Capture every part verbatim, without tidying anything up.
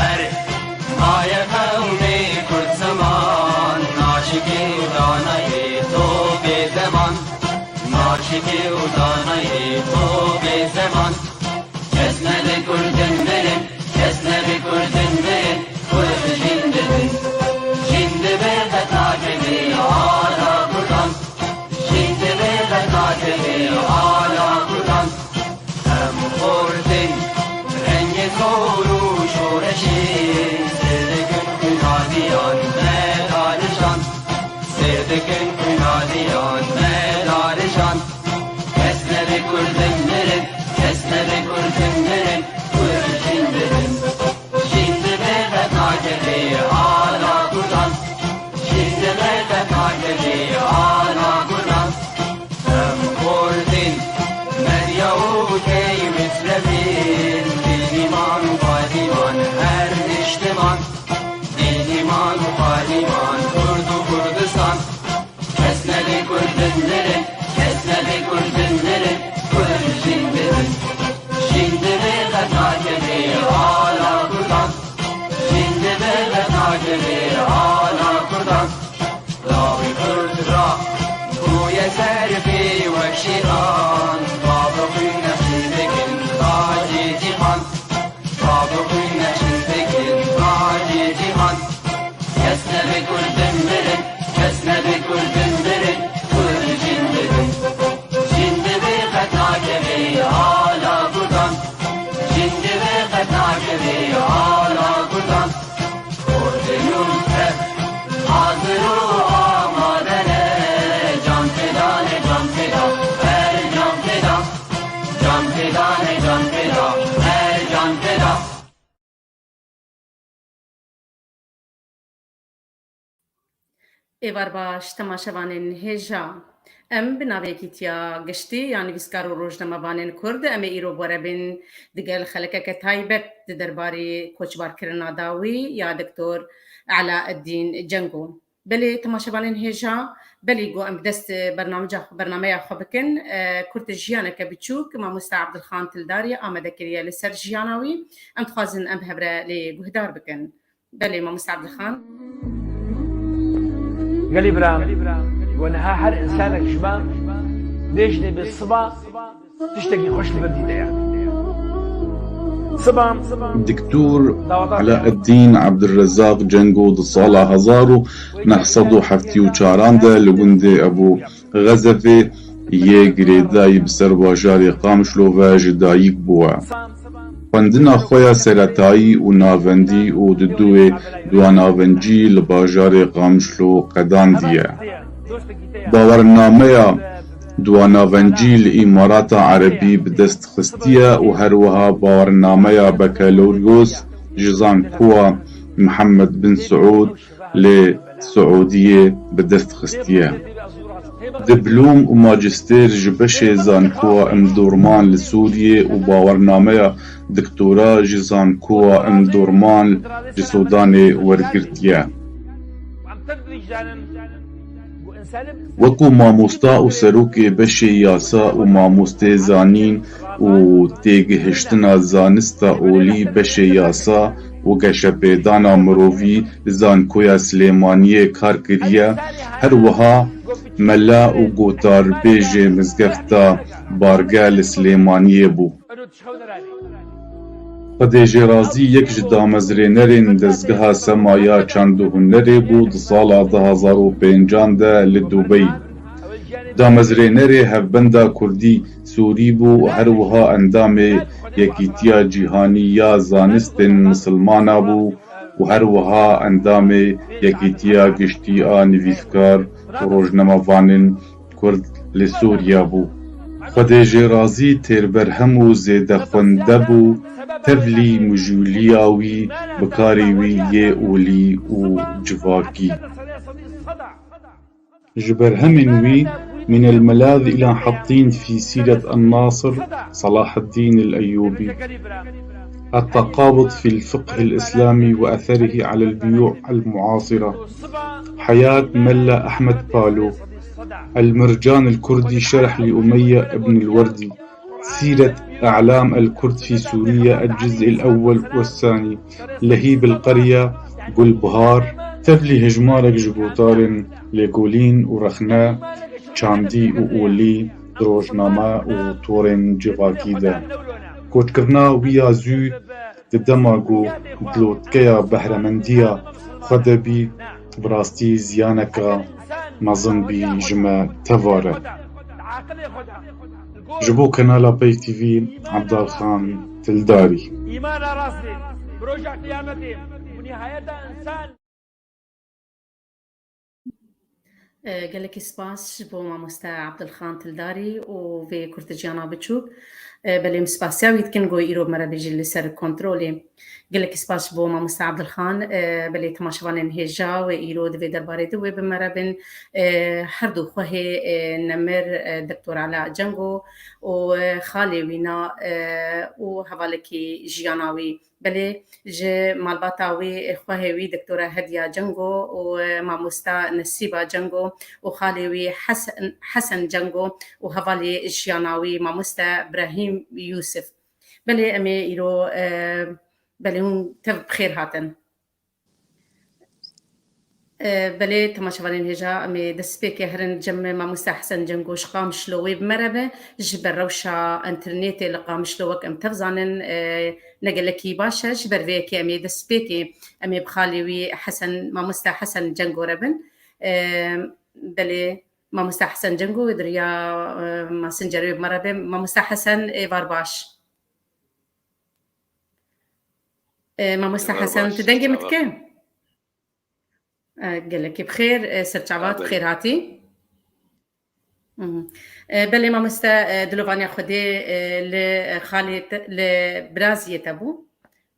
Her maye qewmê Kurd ziman, naşikê û danayê to bê zeman, naşikê û danayê to bê zeman. Kes nebe Kurdin mirin, kes nebe Kurdin mirin, Kurd jin dibin. Jin dibe qet nakeve ala Kurdan. Jin dibe qet nakeve ala Kurdan. Em xortin rengê zor û şoreşê, sêr dikin xwîna diyan me darijan. Sêr dikin xwîna diyan me darijan. Kes nebe Kurdin mirin, kes nebe Kurdin mirin, Kurd jin dibin. Jin dibe qet nakeve ala Kurdan. Jin dibe qet nakeve ala Kurdan. Em Kurdin, Medya û Key Mitrevîn, Dîniman û Padiman her niştiman. Dîniman û Padiman, Kurd û Kurdistan. Kes nebe Kurdin mirin, kes nebe Kurdin mirin, Kurd jin dibin. Jin dibe qet nakeve ala Kurdan. Jin dibe qet nakeve ala Kurdan. Lawê Kurd ra bûye ser pê wek şêxan. Bavê xwîn nexşîn dikin tacê cîhan. Bavê xwîn nexşîn dikin tacê cîhan. Kes nebe Kurdin mirin, kes nebe Kurdin mirin, Kurd jin dibin. Jin dibe qet nakeve ala Kurdan. Jin dibe qet nakeve ala Kurdan. Kurdin û Kurd hazir û amade ne. Can feda ne, can feda, her can feda. Can feda ne, can feda, her can feda. Êvar baş, temaşevanên hêja. Em bi navê Yekîtiya Giştî ya Nivîskar û Rojnamevanên Kurd, em ê îro bi we re bên digel xelekeke taybet di derbarê koçbarkirina dawî ya Doktor Elaeddîn Cengo. Belê, temaşevanên hêja, belê ku em bi dest bernameca xwe, bernameya xwe bikin, e, kurte jiyaneke biçûk, mamoste Abdilxan Tildarî amade kiriye li ser jiyana wî. Em dixwazin em bi hev re lê guhdar bikin. Belê, mamoste Abdilxan. Gelî bira, we niha her însanek ji me bêjinê bê siba, tiştekî xweş li vir dîte ye. Siba Diktûr Elaeddîn Ebdulrezaq Cengo di sala hezar û neh sed û heftê û çaran de li gundê Ebû Xezefê yê girêdayî bi ser bajarê Qamişlo ve ji dayik bûye. Xwendina xwe ya seretayî û navendî û di dûyê duanavencî li bajarê Qamişlo qedandiye. Bawernameya duanavencî li Îmarata Erebî bi dest xistiye û her wiha bawernameya bekeloryoz ji Zankoya Mihemed bin Siûd li Siûdiyê bi dest xistiye. Diplom û majistêr ji beşê Zankoya Imdurman li Sûriyê û bawernameya doktora ji Zankoya Imdurman ji Sûdanê wergirtiye. Wekî mamosta û serokê beşê yasa û mamostê zanîn û têgihiştina zanista olî beşê yasa û geşepêdana mirovî li Zankoya Silêmaniyê kar kiriye, her wiha mela û gotarbêjê mizgefta Barge li Silêmaniyê bû. Xwedê jê razî yek ji damezrênerên dezgeha Sema ya Çand û Hunerê bû di sala du hezar û pêncan de li Dubeyî. Damezrênerê Hevbenda Kurdî Sûrî bû û her wiha endamê Yekîtiya Cîhanî ya Zanistên Misilmana bû û her wiha endamê Yekîtiya Giştî a Nivîskar û Rojnamevanên Kurd li Sûriya bû. Xwedê jê razî têrberhem û zêdexwende bû, tevlî mijûliya wî bi karê wî yê olî û civakî. Ji berhemên wî من الملاذ إلى حطين في سيرة الناصر صلاح الدين الأيوبي، التقابض في الفقه الإسلامي وأثره على البيوع المعاصرة، حياة ملا أحمد بالو، المرجان الكردي شرح لأمية بن الوردي، سيرة أعلام الكرد في سوريا الجزء الأول والثاني، لهيب القرية، Gulbihar. Tevlî hejmarek ji gotarên Lêkolîn û Rexne, Çandî û Olî, di rojname û torên civakî de. Koçkirina wî ya zû di dema ku dilotkeya behremendiya xwe de bî, bi rastî ziyaneka mezin bî ji me tev re. Ji bo Kanala Peyv T V, Abdalxan Tildarî. Îmana rastî, bi roja qiyametê, bi nihayeta însan. E, gelekî spas ji bo mamoste Abdilxan Tildarî û vê kurteciyana biçûk. E, belê, em spasiya wî dikin, ku îro bi me re bêjî li ser kontrolê. Gelekî spas ji bo mamoste Abdilxan. E, belê, temaşevanên hêja wê îro di vê derbarê de wê bi me re bin. E, her du xwehê, e, nemir, e, Doktor Ala Cengo û, e, xalê wî na, e, û hevalekî jiyana wî. Belê, ji malbata wî, xwehê wî Doktora Hediya Cengo û, e, mamosta Nesîba Cengo û xalê wî Hesen, Hesen Cengo û hevalê jiyana wî mamoste Brahîm Yûsif. Belê, em ê îro, e, belê, hûn tev bi xêr hatin. E, belê, temaşevanên hêja, em ê destpêkê herin cem mamoste Hesen Cengo ji Qamişlo wê bi me re be. Ji ber rewşa înternetê li Qamişlo, wek em tev zanin, e, ne gelekî baş e. Ji ber vê yekê em ê destpêkê, em ê bi xalê wî Hesen, mamoste Hesen Cengo re bin. E, belê, mamoste Hesen Cengo wê di riya, e, Messengerê wê bi me re be. Mamoste Hesen, êvar baş. E, mamoste Hesen, tu dengê min dike? E, gelekî bi xêr, e, serçava, tu bi xêr hatî. Mhm. E, belê mamoste, e, dilovaniya Xwedê, e, li, e, xalê te, li biraziyê te bû.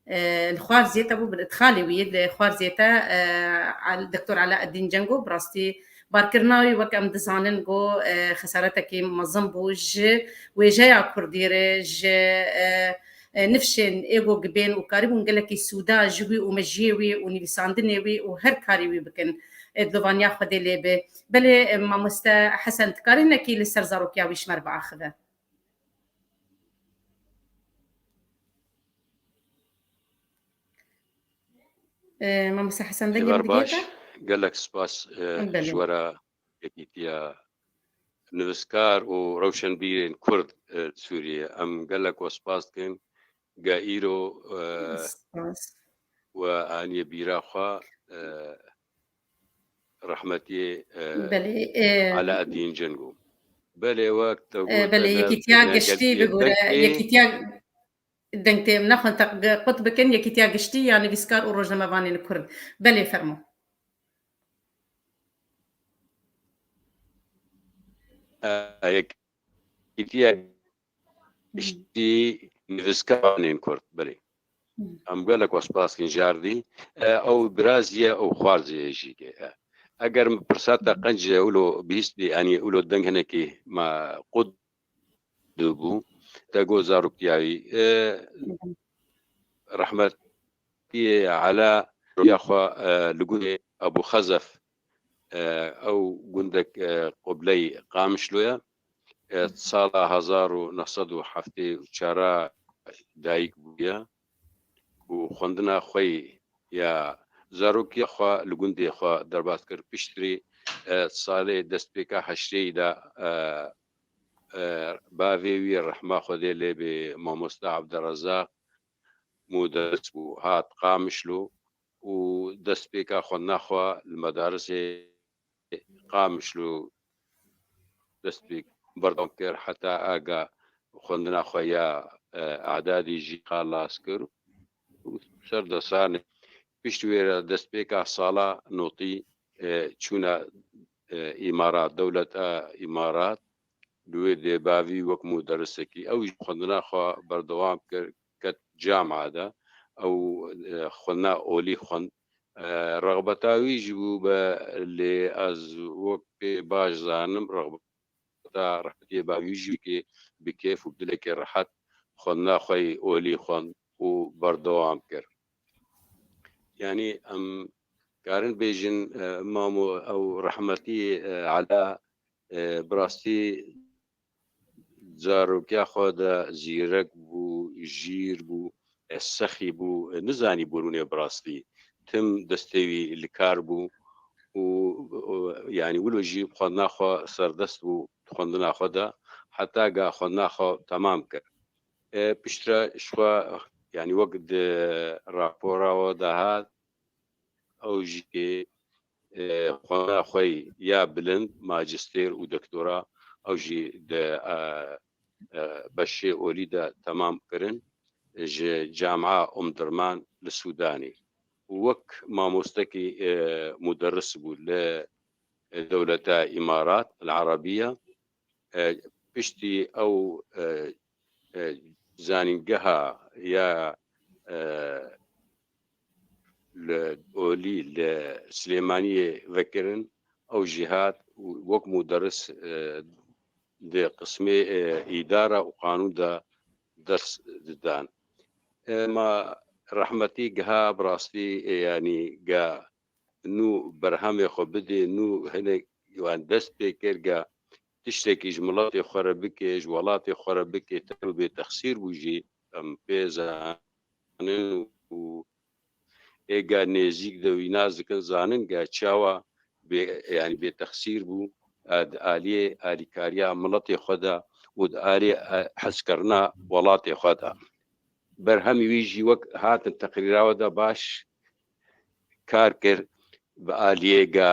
E, li xwarziyê te bû, li xalê wî, li xwarziyê te, e, Al-, Doktor Alaeddîn Cengo, bi rastî barkirina wî, wek em dizanin, ku, e, xesaretekî mezin bû ji wêjeya kurdî re, ji, e, e, nifşên ê ku gibên û karîbûn gelekî sûda ji wî û mejiyê wî û nivîsandinê wî û her karî wî bikin. E, dilovaniya Xwedê lê be. Belê, e, mamoste Hesen, dikarî hinekî li ser zarokiya wî ji me re biaxive? E, mamoste Hesen, dengê min digihê te? Gelek spas, e, ji we re, yekîtiya nivîskar û rewşenbîrên Kurd, e, li Sûriyê. Em gelek we spas dikin. Ge îro, e, we aniye bîra xwe, e, rehmetiyê, e, Belê, e, Alaeddîn Cengo. Belê, wek te got, belê, yekîtiya giştî bigore, yekîtiya Deng tê em nexwin te qut bikin, yekîtiya giştî ya nivîskar û rojnamevanên kurd. Belê, fermo. E, yekîtiya giştî nivîskaranên kurd, belê. Em gelek we spas dikin jardî. E, ew birazî ye, ew xwarzê ye jî ke. E, eger min pirsa te qenc wilo bihîstî, yanî wilo deng hinekî me qut dibû. Te got zaroktiyayî. E, rehmetiyê Ela ya xwe, e, li gundê Ebû Xezef, e, ew gundek, e, qibleyê Qamişlo ye. E, sala hezar û neh sed û heftê û çar dayik bûye û xwendina xwe ya zarokiya xwe li gundê xwe derbas kir. Piştrî, e, salê destpêka heştê de, e, e, bavê wî rehma Xwedê lê bê, mamoste Abdurezaq muderis bû, hat Qamişlo û destpêka xwendina xwe li medarisê Qamişlo dest pê berdewam kir, heta aga xwendina xwe ya, e, edadî jî xelas kir û ser de sanê pişt wê re destpêka sala notî, e, çûna, e, Îmarat, dewleta Îmarat, li wê dê bavî wek muderrisekî. Ew jî xwendina xwe berdewam kir, ket camia de. Ew, e, xwendina olî xwend. E, rexbeta wî jî bû be, lê ez wek pê baş zanim, rexbeta rehmetiyê bavî jî wekî bi kêf û bi dilekî rehet xwendina xwe yê olî xwend û berdewam kir. Yanî em karin bêjin, e, mamo ew rehmetî, e, Ela, e, bi rastî zarokiya xwe de zîrek bû, jîr bû, e, sexî bû, e, nizanî bû rûnê bi rastî. Tim destê wî li kar bû û, û, yanî wilo jî xwendina xwe serdest bû, xwendina xwe de heta ga xwendina xwe temam kir. E, piştre ji xwe, yanî wek di rapora we de hat, ew jî, e, xwendina xwe ya bilind, majistêr û doktora, ew jî di, e, e, beşê olî de temam kirin ji Camia Umdurman li Sûdanê. Û wek mamostekî, e, muderris bû li, e, dewleta Îmarat El Erebiya. E, piştî ew, e, e, zanîngeha ya, e, li olî li Silêmaniyê vekirin, ew jî hat û wek muderris, e, di qismê, e, îdara û qanûn de ders didan. E, ma rehmetî giha bi rastî, e, yanî ga nû berhemê xwe bidê, nû hinek wan dest pê kir ga tiştekî ji miletê xwe re bike, ji welatê xwe re bike, te bê texsîr bû jî, em pê zanin û ê ga nêzîk de wî nas dikin, zanin ga çawa bê, yanî bê texsîr bû, e, di aliyê alîkariya miletê xwe de û di aliyê, e, hezkirina welatê xwe de. Berhemî wî jî wek hatin teqrîra we de baş kar kir, bi aliyê ga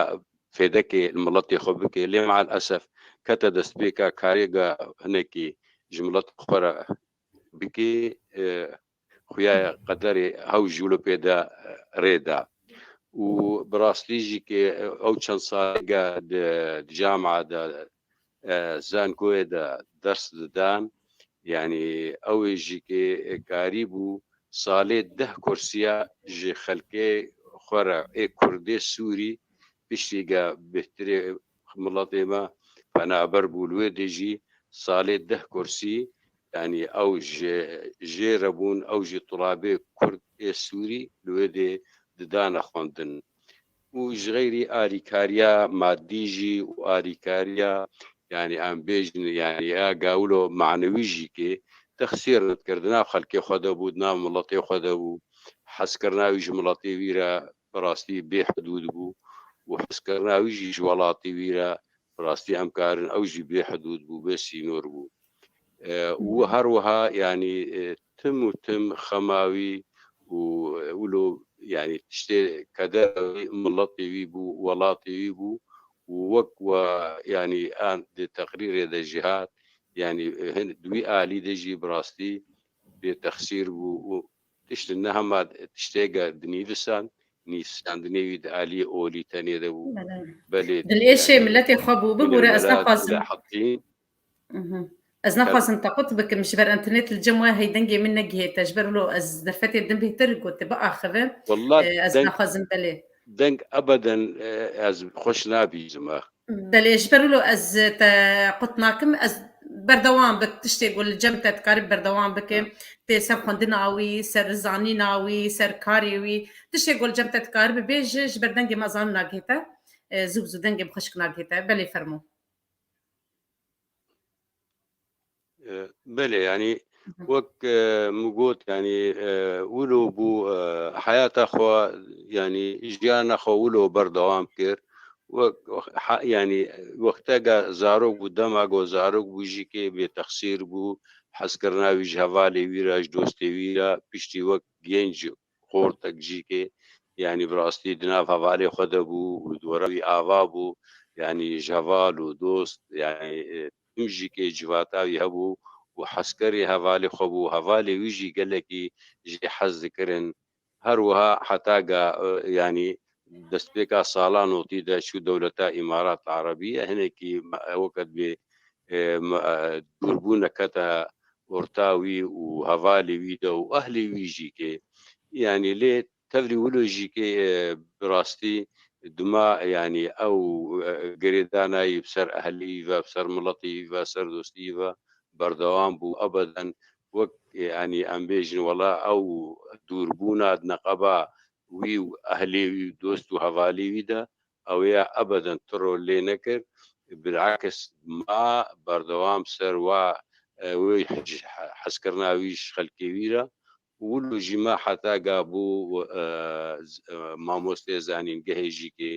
fêdekê li miletê xwe bike. Lê meal esef kete destpêka karê ga hinekî ji milet xwe re bike, e, xuya qederê hew jî wilo pê de, e, rê da. Û bi rastî jî ke ew çend salê ga di, di camia de, e, zankoyê de ders didan, yanî ew ê jî ke karî bû salê deh kursiya ji xelkê xwe re ê Kurdê Sûrî piştî ge bêhtirê miletê me penaber bû li wê dê jî salê deh kursî, yanî ew ji jê re bûn, ew jî tulabê Kurd ê Sûrî li wê dê didane xwendin. Û ji xeyrî alîkariya madî jî û alîkariya, yanî em bêjin, yanî ya gawilo manewî jî ke texsîr nedikir, di nav xelkê xwe de bû, di nav miletê xwe de bû, hezkirina wî ji miletê wî re bi rastî bêhidûd bû û hezkirina wî jî ji welatê wî re bi rastî em karin ew jî bêhidûd bû, bê sînor bû. E, û her wiha, yanî, e, tim û tim xema wî û, e, wilo, yanî tiştê kedera wî, miletê wî bû, welatê wî bû û wek we, yanî an di teqrîrê de jî hat, yanî, e, hin-, di wî alî de jî bi rastî bê texsîr bû û tişt ne hema tiştê ge dinîvisan, nîsandinê wî di aliyê olî tenê de bû. Belê. Belê, dilêşê yanî miletê xwe bû, bibûre, ez naxwazim. Mhm. Ez naxwazim tequt bikim, ji ber internet li cem we hey dengê min negihête, ji ber wilo ez derfetê din bêhtir got, biaxive. Wallah, e, ez deng, naxwazim, belê. Deng ebeden, e, ez xweş nabînim, ah. Belê, ji ber wilo ez te qut nakim, ez berdewam bik, tiştê ku li cem te dikarî berdewam bike, ha, tê ser xwendina wî, ser zanîna wî, ser karê wî, tiştê ku li cem te dikarî bibêje, ji ber dengê me zanin nagihê te, e, zû bi zû dengê bi xweşik nagihê te. Belê, fermo. E, belê, yanî, mhm, wek, e, min got, yanî, e, wilo bû, e, heyata xwe, yanî, jiyana xwe wilo berdewam kir. Wek, ha, yanî, wexteke zarok bû, dema ku zarok bû jî kê bêtexsîr bû, hezkirina wî ji hevalê wî re, ji dostê wî re, piştî wek genc xortek jî kê, yanî, bi rastî di nav hevalê xwe de bû û di were wî ava bû, yanî, ji heval û dost, yanî, e, tim jî kê civata wî hebû û hezkerê hevalê xwe bû, hevalê wî jî gelekî jê hez dikirin. Her wiha heta ga, e, yanî destpêka sala notî de çû dewleta Îmarat Erebî, hinekî me-, weke dibê, e, me-, e, dûrbûne kete orta wî û hevalê wî de û ehlê wî jî kê. Yanî lê tevlî wilo jî kê, e, bi rastî dima, yanî ew, e, girêdana yî bi ser ehlê wî ve, bi ser miletê wî ve, ser dostî wî ve berdewam bû. Ebeden wek, e, yanî em bêjin, wela ew dûrbûna di neqeba wî û ehlê wî û dost û hevalê wî de, ew ya ebeden tu rol lê nekir. Bilakis ma berdewam ser wa, e, wê ji he-, hezkirina wî ji xelkê wî re. Û wilo jî me heta ga bû, e, z-, e, mamostê zanîngehê jî kê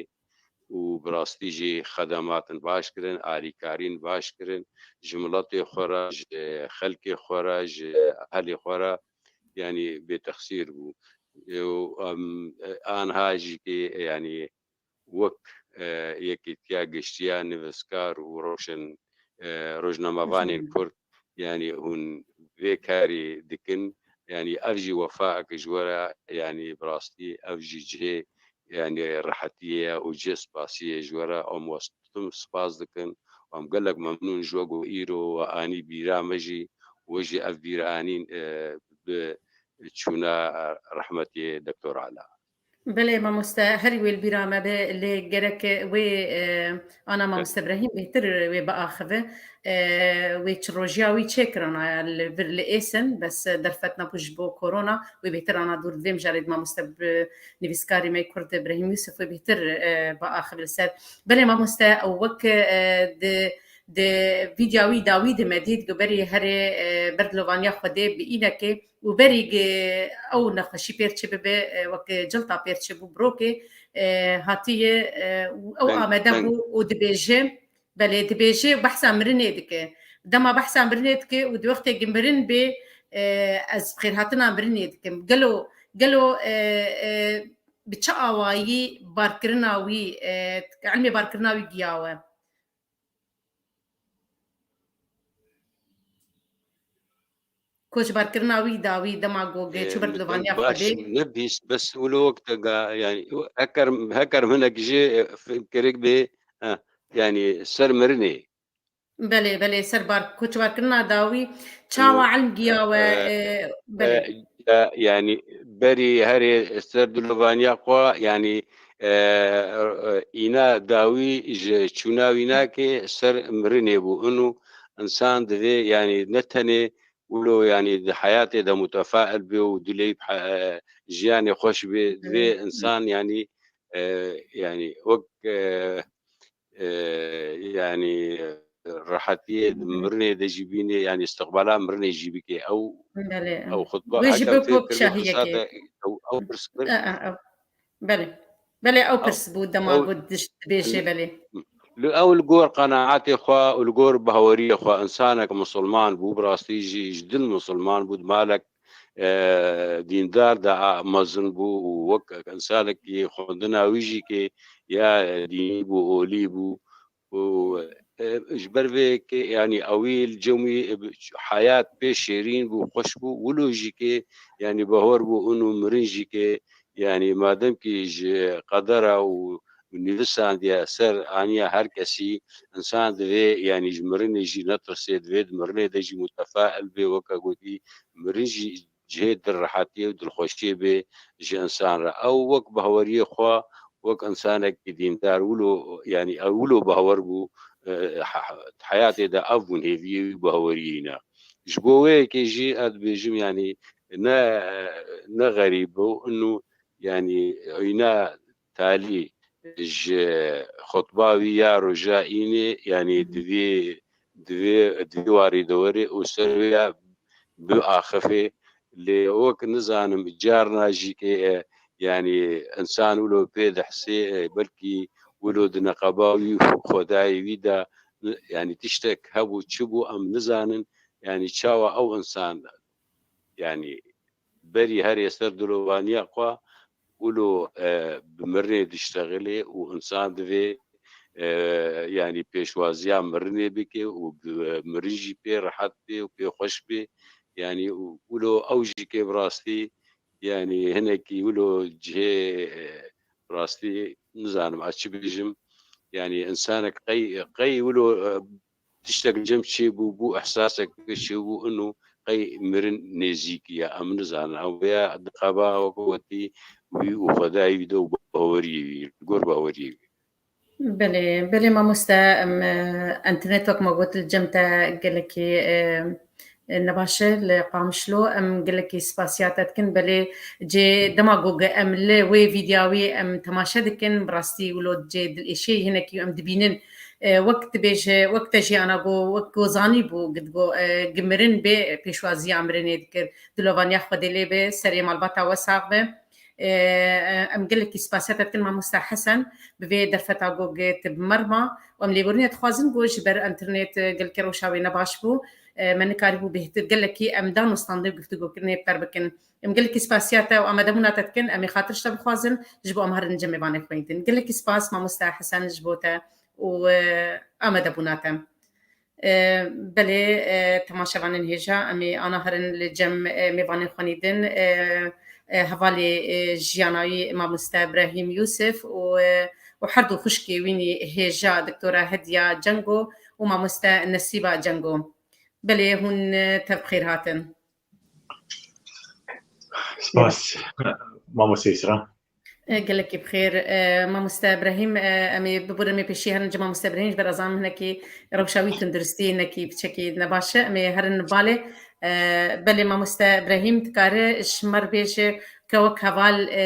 û bi rastî jî xedematin baş kirin, alîkarîn baş kirin, ji miletê xwe re, ji xelkê xwe re, ji ehlê xwe re, yanî bêtexsîr bû. Û, em, e, anha jî kê, yanî wek, e, Yekîtiya Giştî ya Nivîskar û Roşen, e, Rojnamevanên Kurd, yanî hûn vê karî dikin, yanî ev jî wefayek ji we re, yanî bi rastî ev jî cihê, yanî rehetiyê ye û cihê spasiyê ye ji we re. Em we tim spas dikin. Em gelek memnûn ji we ku îro we anî bîra me jî, we jî ev bîra anîn, e, bi çûna, e, rehmetiyê Doktor Ela. Belê mamoste, herî wê li bîra me be, lê gerek wê, e, ana mamoste Brehîm bêhtir wê biaxive. E, wê çi rojiya wî çêkirana li vir li êsin, bes derfet nebû ji bo korona, wê bêhtir ana dûr. Di vê mijarê de mamoste bi nivîskarê me Kurd Brehîm Yusuf wê bêhtir, e, biaxive li ser. Belê mamoste, ew wek, e, di, di vîdya wî dawî de me dît, ku berî herê, e, ber dilovaniya Xwedê bi înekê û berî gi ew nexweşî pêr çi bibe, e, wek cilta pêr çi bû birokê, e, hatiye, e, û ew Deng, amade deng. bû û dibêje, belê, dibêje behsa mirinê dike. Dema behsa mirinê dike û di wextê gi mirin bê, e, ez xêrhatina mirinê dikim. Gelo, gelo, e, e, bi çi awayî barkirina wî, e, ilmê barkirina wî giyawe? Koçberkirina wî dawî dema ku çû ber dilovaniya Xwedê. Nebîst, bes wilo wek te ga, yanî, heker, heker hinek jê, e, fikirek bê, e, yanî, ser mirinê. Belê, belê, ser bar, koçberkirina dawî, çawa ilm giyawe, e, e, belê. E, e, yanî, berî herê ser dilovaniya xwe, yanî, e, e, îna dawî ji çûna wî nake ser mirinê bû. Ino insan divê, yanî ne tenê wilo, yanî di heyatê de mutefail bê û dilê he-, jiyanê xweş bê, divê insan, yanî, e, yanî wek, e, e, yanî rehetiyê di mirinê de jî bînê, yanî istiqbala mirinê jî bike. Ew, belê, ew xutba wê jî heke bi tê kir, bi xisate, ew, ew pirs kir. E, e, ew. Belê. Belê, ew pirs bû dema got diş-, dibêje, belê. Li ew li gor qenaetê xwe û li gor baweriyê xwe, insanek misilman bû, bi rastî jî ji din misilman bû, di malek, e, dîndar de a-, mezin bû û wek insanekî xwendina wî jî kê ya dînî bû, olî bû. û, e, ji ber vê yekê, yanî, ewî li cem wî, e, heyat pê şêrîn bû, xweş bû, wilo jî kê, yanî, bahwer bû, û mirin jî kê, yanî, madem kî ji qedera û nivîsandiye ser aniya her kesî, insan divê, yanî, ji mirinê jî netirsê, divê di mirinê de jî mutefail bê, weke gotî, mirin jî cihê dilrehetiyê û dilxweşiyê bê ji insan re. Ew wek baweriyê xwe, wek insanekî dîndar wilo, yanî ew wilo bawer bû, e, he-, he-, heyatê de ev bûn hêviyê wî, baweriyê wî ne. Ji bo wê yekê jî ez dibêjim, yanî ne, ne xerîb bû, ino, yanî, îna talî ji xutba wî ya roja înê, yanî divê, divê, divê warî de were û ser wê ya biaxifê. Lê wek nizanim carna jî kê, e, yanî insan wilo pê dihsê, e, belkî wilo di neqeba wî xwedayê wî de, yanî tiştek hebû, çi bû em nizanin, yanî çawa ew insan, yanî berî herê ser dilovaniya xwe, wilo, e, bi mirinê diştexilê û insan divê, e, yanî pêşwaziya mirinê bike û bi, e, mirin jî pê rehet bê û pê xweş bê. Yanî û wilo ew jî kê bi rastî, yanî hinekî wilo cihê, e, rastî nizanim ez çi bêjim. Yanî insanek qey, qey wilo, e, tiştek cem çêbû, bû ihsasek çêbû, ino qey mirin nêzîkî ye, em nizanin. Ew ya di qeba wek gotî wî û xwedayê wî de û baweriyê wî, li gor baweriyê wî. Belê, belê mamoste, em, e, înternet wek me got li cem te gelekî, e, e, nebaş e li Qamişlo, em gelekî spasiya te dikin. Belê cê dema ku em li wê vîdya wî em temaşe dikin, bi rastî wilo cê dilêşê hinekî em dibînin. E, wek dibêje, wek te jî ana got, wek ku zanî bû, digot, e, gi mirin bê pêşwaziya mirinê dikir. Dilovaniya Xwedê lê be, serê malbata we sax be. E, e, em gelekî spasiya te dikin mamoste Hesen, bi vê derfeta ku gi tu bi me re ma û em lêborînê dixwazin ku ji ber înternet, e, gelkî rewşa wê ne baş bû. E, me nikarîbû bêhtir gelekî em dan û standê guftûgokirinê bi qer bikin. Em gelekî spasiya te û amadebûna te dikin, em ê xatir ji te bixwazin, ji bo em herin cem mêvanê xwe yî din. Gelekî spas mamoste Hesen ji bo te û, e, amadebûna te. E, belê, e, temaşevanên hêja, em ê ana herin li cem, e, mêvanên xwe nî din, e, e, hevalê, e, jiyana wî mamoste Brahîm Yûsif û, e, û her du xwişkê wî nî hêja doktora Hediya Cengo û mamoste Nesîba Cengo. Belê hûn, e, tev bi xêr hatin. Spas, mamoste Îsra. E, gelekî bi xêr. E, mamoste Brahîm, e, em ê biburin em ê pêşî herin cem mamoste Brahîm, ji ber ez zanim hinekî rewşa wî tunduristî hinekî piçekî nebaş e. Em ê herin balê. E, belê mamoste Brahîm dikare ji me re bêje ke wek heval, e,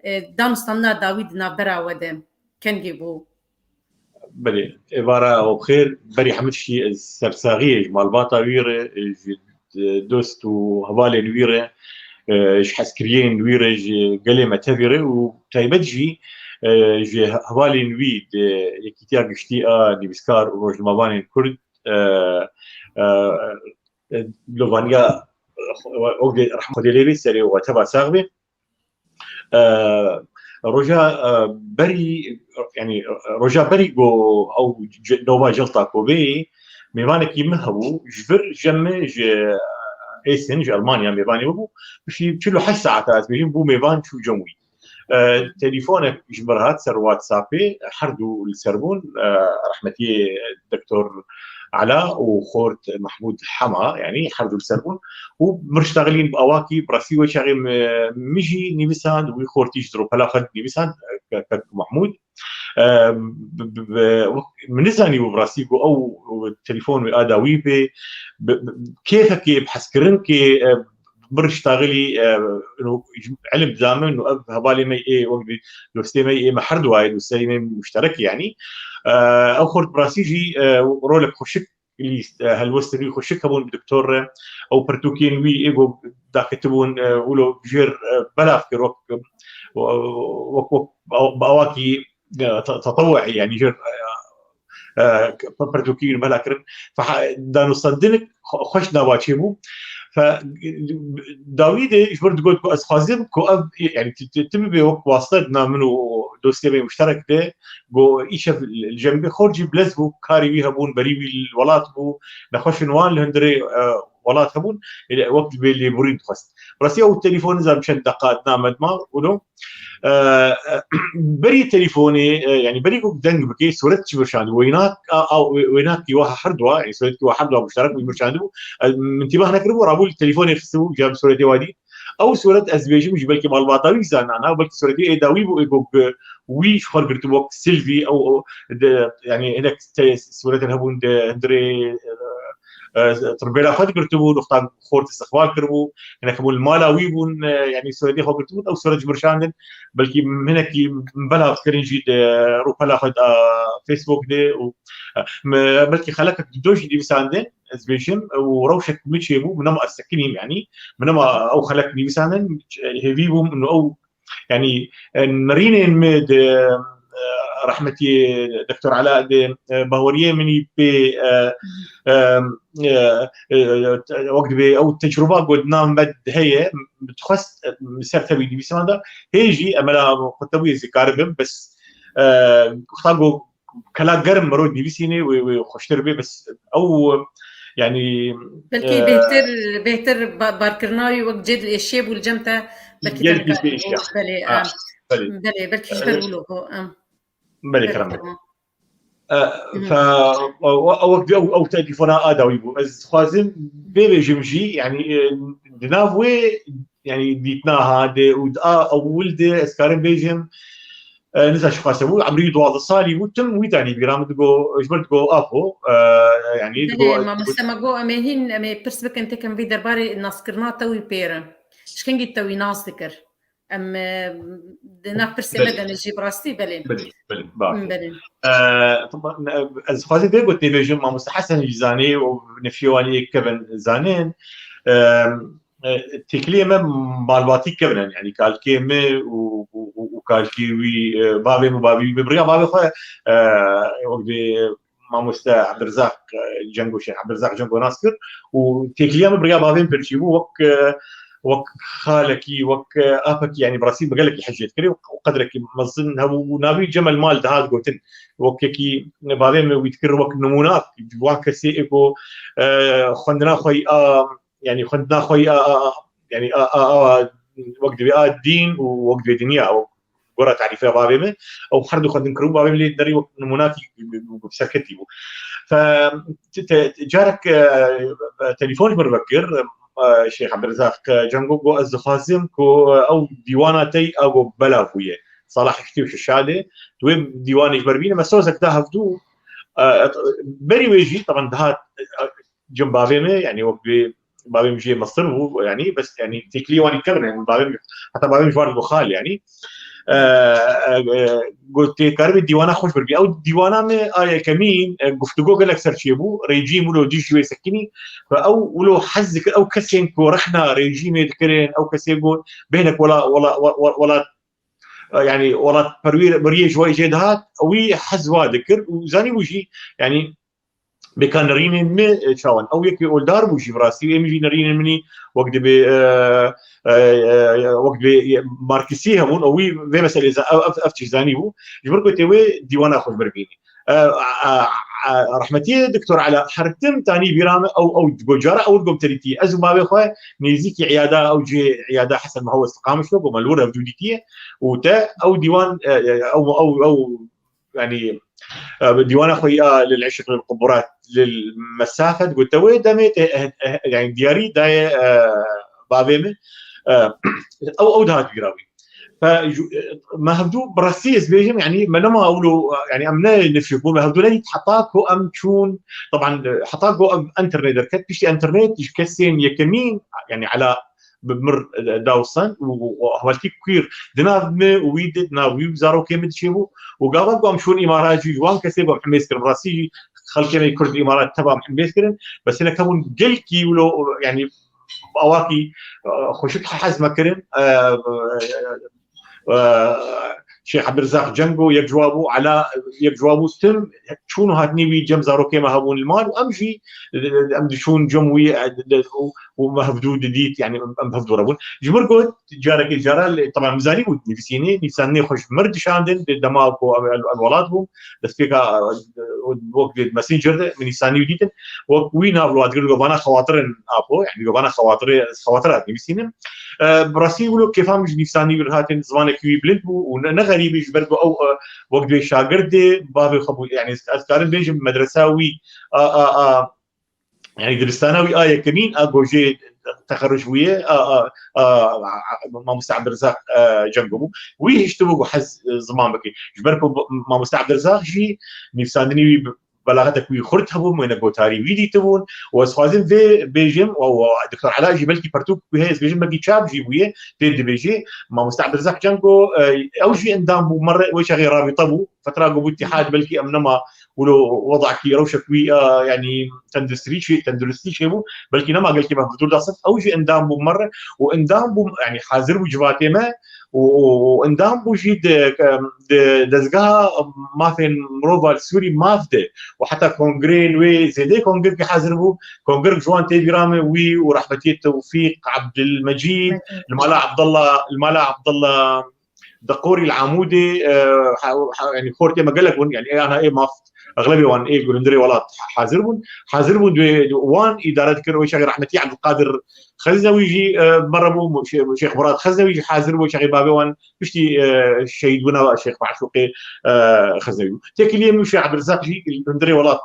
e, danûstandina dawî di navbera we de kengî bû? Belê, êvara we bi xêr. Berî hemû tiştî ez sersaxiyê ji malbata wî re, ji dost û hevalên wî re, e, ji hezkiriyên wî re, ji gelê me tevî re û taybet jî, e, ji hevalên wî di Yekîtiya Giştî a Nivîskar û Rojnamevanên Kurd, e, e, e, Lovaniya, e, Xwedê rehma Xwedê lê bê, serê we teva sax bê. E, roja, e, berî, yanî, roja berî ku ew c-, nova cilta Koveyê mêvanekî min hebû, ji vir cem min ji Êsin, ji Elmanya mêvanê min bû. Piştî çil û heşt saeta ez bêjim bû mêvan çû cem wî. E, telefonek ji min re hat ser WhatsAppê, her du li ser bûn, e, rehmetiyê Doktor Ela û xort Mehmûd Hema, yanî her du li ser bûn. Û mir ştaxilîn bi awakî, bi rastî wê çaxê mi, min jî nivîsand, wî xortî ji ropela xwe nivîsand, ke-, kek Mehmûd. E, bi, bi, bi, wek min nizanî bû bi rastî ku ew telefon wê a dawî bê, bi, bi, kêfekê, bi hezkirin kê, e, mir ştaxilî, e, ino, ilim dida min û ev hevalê me ê, wek dî dostê me ê, me her duayê dostê me muşterek yanî. E, ew xort bi rastî jî, e, rolek xweşik lîst, e, helwestên wî xweşik hebûn bi doktor re. Ew pirtûkên wî ê ku daketibûn, e, wilo jêr, e, belav kir wek, wek, wek bi awakî, e, te-, tetewu'î, yanî jêr, e, e, pirtûkî wî bela kirin. Fe-, danûstandinek xwe-, xweş nava çêbû. Fe-, dawî de ji vir digot ku ez xwazim ku ev, yanî ti, ti, ti bibe wek wasite di nav min û dostê me muşterek de, ku îşev li cem bê, xort jî bilez bû, karê wî hebûn, berî wî li welat bû, nexweşên wan li hundirê, e, welat hebûn, ê, wek dibê lêborîn dixwest. Rastî ew telefon nizam çend deqa di nav me dima, ûno, e, e, berî telefonê, e, yanî berî ku deng bikê, suret çi mirşandibû, wênak, a, a, wê-, wênakî wa her dua, yanî suretkî wa her dua muşterek wî mirşandibû. E, min tîmah nekiribû, rabû li telefonê xistibû, cem suretê wa dî. Ew suret ez dibêjim jî belkî malbata wî zanana, belkî suretê ê dawî bû, ê ku wî ji xwe girtibû wek Silvî, ew, ew, de, yanî hinek te-, suretên hebûn di hundirê, e, e, tirbêla xwe digirtibû, wexta xort istiqbal kiribû, hinek hebûn li mala wî bûn, e, yanî suretê xwe girtibûn, ew suret ji mirşandin, belkî hinekî belav kirin jî di rûpela xwe de Facebook de û, e, me, belkî xelekek dido jî nivîsandin, ez bêjim, û rewşek min çêbû, min nema ez sekinîm, yanî, min nema ew xelek nivîsandin, hêvî bûm, min ew, yanî, e, nerînên min di, e, rehmetî doktor Ela di, e, baweriyê min î pê, e, e, e, e, wek dibê ew tecrûba ku di nav me de heye, dixwest, e, ser tevî nivîsana de, hê jî emela xwe tevî ez ê karibim, bes, e, wexta ku kela germ mirov nivîsînê wê, wê xweştir bê, bes ew, yanî, Belkî e, bêhtir, bêhtir ba-, barkirina wî wek cê dilêşiyê bû li cem te, belkî te gelkî nikare. Belê, Ha, em, belê. Belê, belkî ji ber E, wilo bû, em. Belê, Belê, kerem. Tamam. E, Hı hı. Fe, ew, ew, ew, ew telefona a dawî bû. Ez dixwazim bêbêjim jî, yanî, e, di nav wê, yanî, dîtina ha de û di a ewil de ez karim bêjim, e, nizam çiqas bû, emrî duwazdeh salî bû, tim wî danî bîra min digo, ji ber digo Apo, e, yanî, digo Belê, mamoste me got, em ê hîn, em ê pirs bikin, têkim vî derbarê naskirina te wî pê re. Ji kengî te wî nas dikir? Em, e, di nav pirsê me de ne jî bi rastî, belê. Belê, belê, baş. Belê. E, taban, e, ez dixwazim vê gotê bêjim, mamoste Hesen jî zanî û nefiyê wan yê kevin zanên. E, e, têkiliyê me malbatî kevin in, yanî kalkê me û, û, û, û kalkê wî, e, bavê min û bavê wî, bi riya bavê xwe, e, wek dê mamoste Ebdirizaq, e, Cengo, Şêx Ebdirizaq Cengo nas kir û têkiliya min bi riya bavê min pêşî bû, wek, e, wek xalekî, wek, e, apekî, yanî bi rastî bi gelekî hejê dikirê û qedrekî mezin hebû û navî Cemel Mal dihat gotin. Wek yekî bavê min wî dikir wek nimûnak ji wan kesê ê ku, e, xwendina xwe yî a, yanî xwendina xwe yî a, a, a, yanî a, a, a, wek divê a dîn û wek divê dinya, wek gora tarîfeya bavê min, ew her du xwendin kiribû, bavê min lê derî wek nimûnakî serketî bû. Fe, te, te, carek, e, telefon ji min re vekir, e, Şêx Ebdirizaq Cengo, got, ez dixwazim ku ew dîwana te yî a ku belav bûye. Sala heştê û şeş de, tu wê dîwanê ji ber bîne, me sozek da hevdû, e, berî wê jî, taban dihat, e, cem bavê me, yanî wek bê bavê min jê mestir bû, yanî bes, yanî têkilî wanî kevin, yanî bavê min, heta bavê min ji wan digot xal, yanî. E, e, e, got, tê karibê dîwana xweş birbî. Ew dîwana me a yekemîn, e, guftûgo gelek ser çêbû, rejîm wilo dijî wê sekinî. Ve ew wilo hez dikir, ew kesên ku rexna rejîmê dikirin, ew kesê got, bêhnek wela, wela, wela, wela, e, yanî welatperwîr, perwîrê ji wê jê dihat, wî hez wa dikir û zanîbû jî, yanî bêka nerînên me, e, çawan. Ew yekê oldar bû jî bi rastî, em jî nerînên min î wek dibê, e, e, e, wek dibê markisî hebûn, ew wî vê meselê za-, ev, ev, ev tişt zanîbû. Ji ber ku tê wê dîwana xwe ji ber bînî. E, e, e, rehmetiyê Doktor Ela her tim tanî bîra me, ew, ew digot cara ew digot terîtî. Ez û bavê xwe nêzîkî îyada, ew cihê îyada Hesen Miho West Qamişlo, ku me li wir hevdû dîtiye. Û te ew dîwan, e, e, ew, ew, ew, yanî, e, dîwana xwe ya Lil Eşq Lil Quburat Lil Mesafet got, te wê demê te, e, e, yanî diyarî daye, e, bavê min, e, ew, ew dihat bîra wî. Fe, ju-, e, me hevdû bi rastî ez bêjim, yanî me nema wilo, yanî em ne nefî bû, me hevdû nedît heta ku em çûn, taban, e, heta ku em enternet derket, piştî enternet ji kesên yekemîn, yanî Ela bi mir, e, da û send û, û hewlkî queer di nav me û wî di, di nav wî û zarokê min diçêbû û gava ku em çûn Îmarat jî ji wan kesê ku em hemêz kirin, rastî jî xelkê me Kurd li Îmarat teva em hemêz kirin, bes hinek hebûn gelkî wilo, yanî awakî, e, xweşik hez me kirin, e, e, Şêx Ebdirizaq Cengo yek ji wa bû, Ela yek ji wa bû, tim çûn û hatinî wî cem zarokê me hebûn li mal û em jî, e, em diçûn cem wî, e, û, û me hevdû didît, yanî em, em hevdû re bûn. Ji mir got, carekê cara lê, taban em zanî bû nivîsînê, nivîsandinê xwe ji mir dişandin, di dema ku em, em, em welat bûn, destpêka, e, wek di Messenger de min nivîsandinê wî dîtin, wek wî nav li wan digirin, got, vana xewatir in apo, yanî got, vana xewatirê, ez xewatira dinivîsînim. E, bi rastî wilo kêfa min ji nivîsandinê wî re hatin, zimanekî wî bilind bû û ne, ne xerîbî ji ber ku ew, e, wek divê şagirdê bavê xwe bû, yanî ez, ez karim bêjim medresa wî a, a, a, yanî dibistana wî a yekemîn a gojê texerruc bûye, a, a, a, a, mamoste Ebdirizaq, e, Cengo bû. Wî hiştibû ku hez, e, ziman bike. Ji ber ku mamoste Ebdirizaq jî nivîsandinê wî bi belaxetek wî xurt hebû, wêne gotarî wî dîtibûn. Û ez xwazim vê bêjim, û, û Doktor Ela jî belkî pertûk ku heye, ez bêjim belkî çap jî bûye, tê dibêjê. Mamoste Ebdirizaq Cengo, e, ew jî endam bû, merre wê çaxê rabîte bû. Fetra ku bû îtîhad belkî em nema wilo wedakî rewşek wî, e, yanî tenduristî çê, tenduristî çêbû, belkî nema gelkî me hevdûr dasin, ew jî endam bû merre û endam bû, yanî hazir bû civatê me û, û, û endam bû jî di, di dezgeha mafên mirova li Sûrî maf de û heta kongreyên wê zêdê kongirkî hazir bû. Kongirk ji wan tê bîra me wî û rehmetiyê Tewfîq Ebdilmecîd, li mala Ebdullah, li mala Ebdullah Deqorî li Amûdê, e, ha, ha, yanî xortê me gelek bûn, yanî ê ana ê maf, exlebê wan ê gulundirê welat hazir bûn. Hazir bûn, dê wan îdare dikir, wê çaxê rehmetî Ebdulkadir Xeznewî jî, e, mere bû, Şê-, Şêx Murad Xeznewî jî hazir bû, çaxê bavê wan piştî, e, şehîd bûna Şêx Maşûqê, e, Xeznewî bû. Têkiliyê min û Şêx Ebdirizaq jî gulundirê welat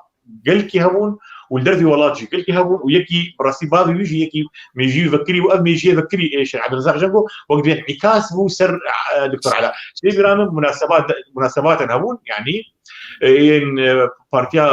gelkî hebûn û li dervî welat jî gelkî hebûn û yekî bi rastî bavê wî jî yekî mêjiyê vekirî bû, ev mêjiyê vekirî ê Şêx Ebdulrezak Cem bû wek dibê înîkas bû ser, e, Doktor Ela. Ji vê bîra min munasebat, munasebaten hebûn, yanî, e, yên, e, Partiya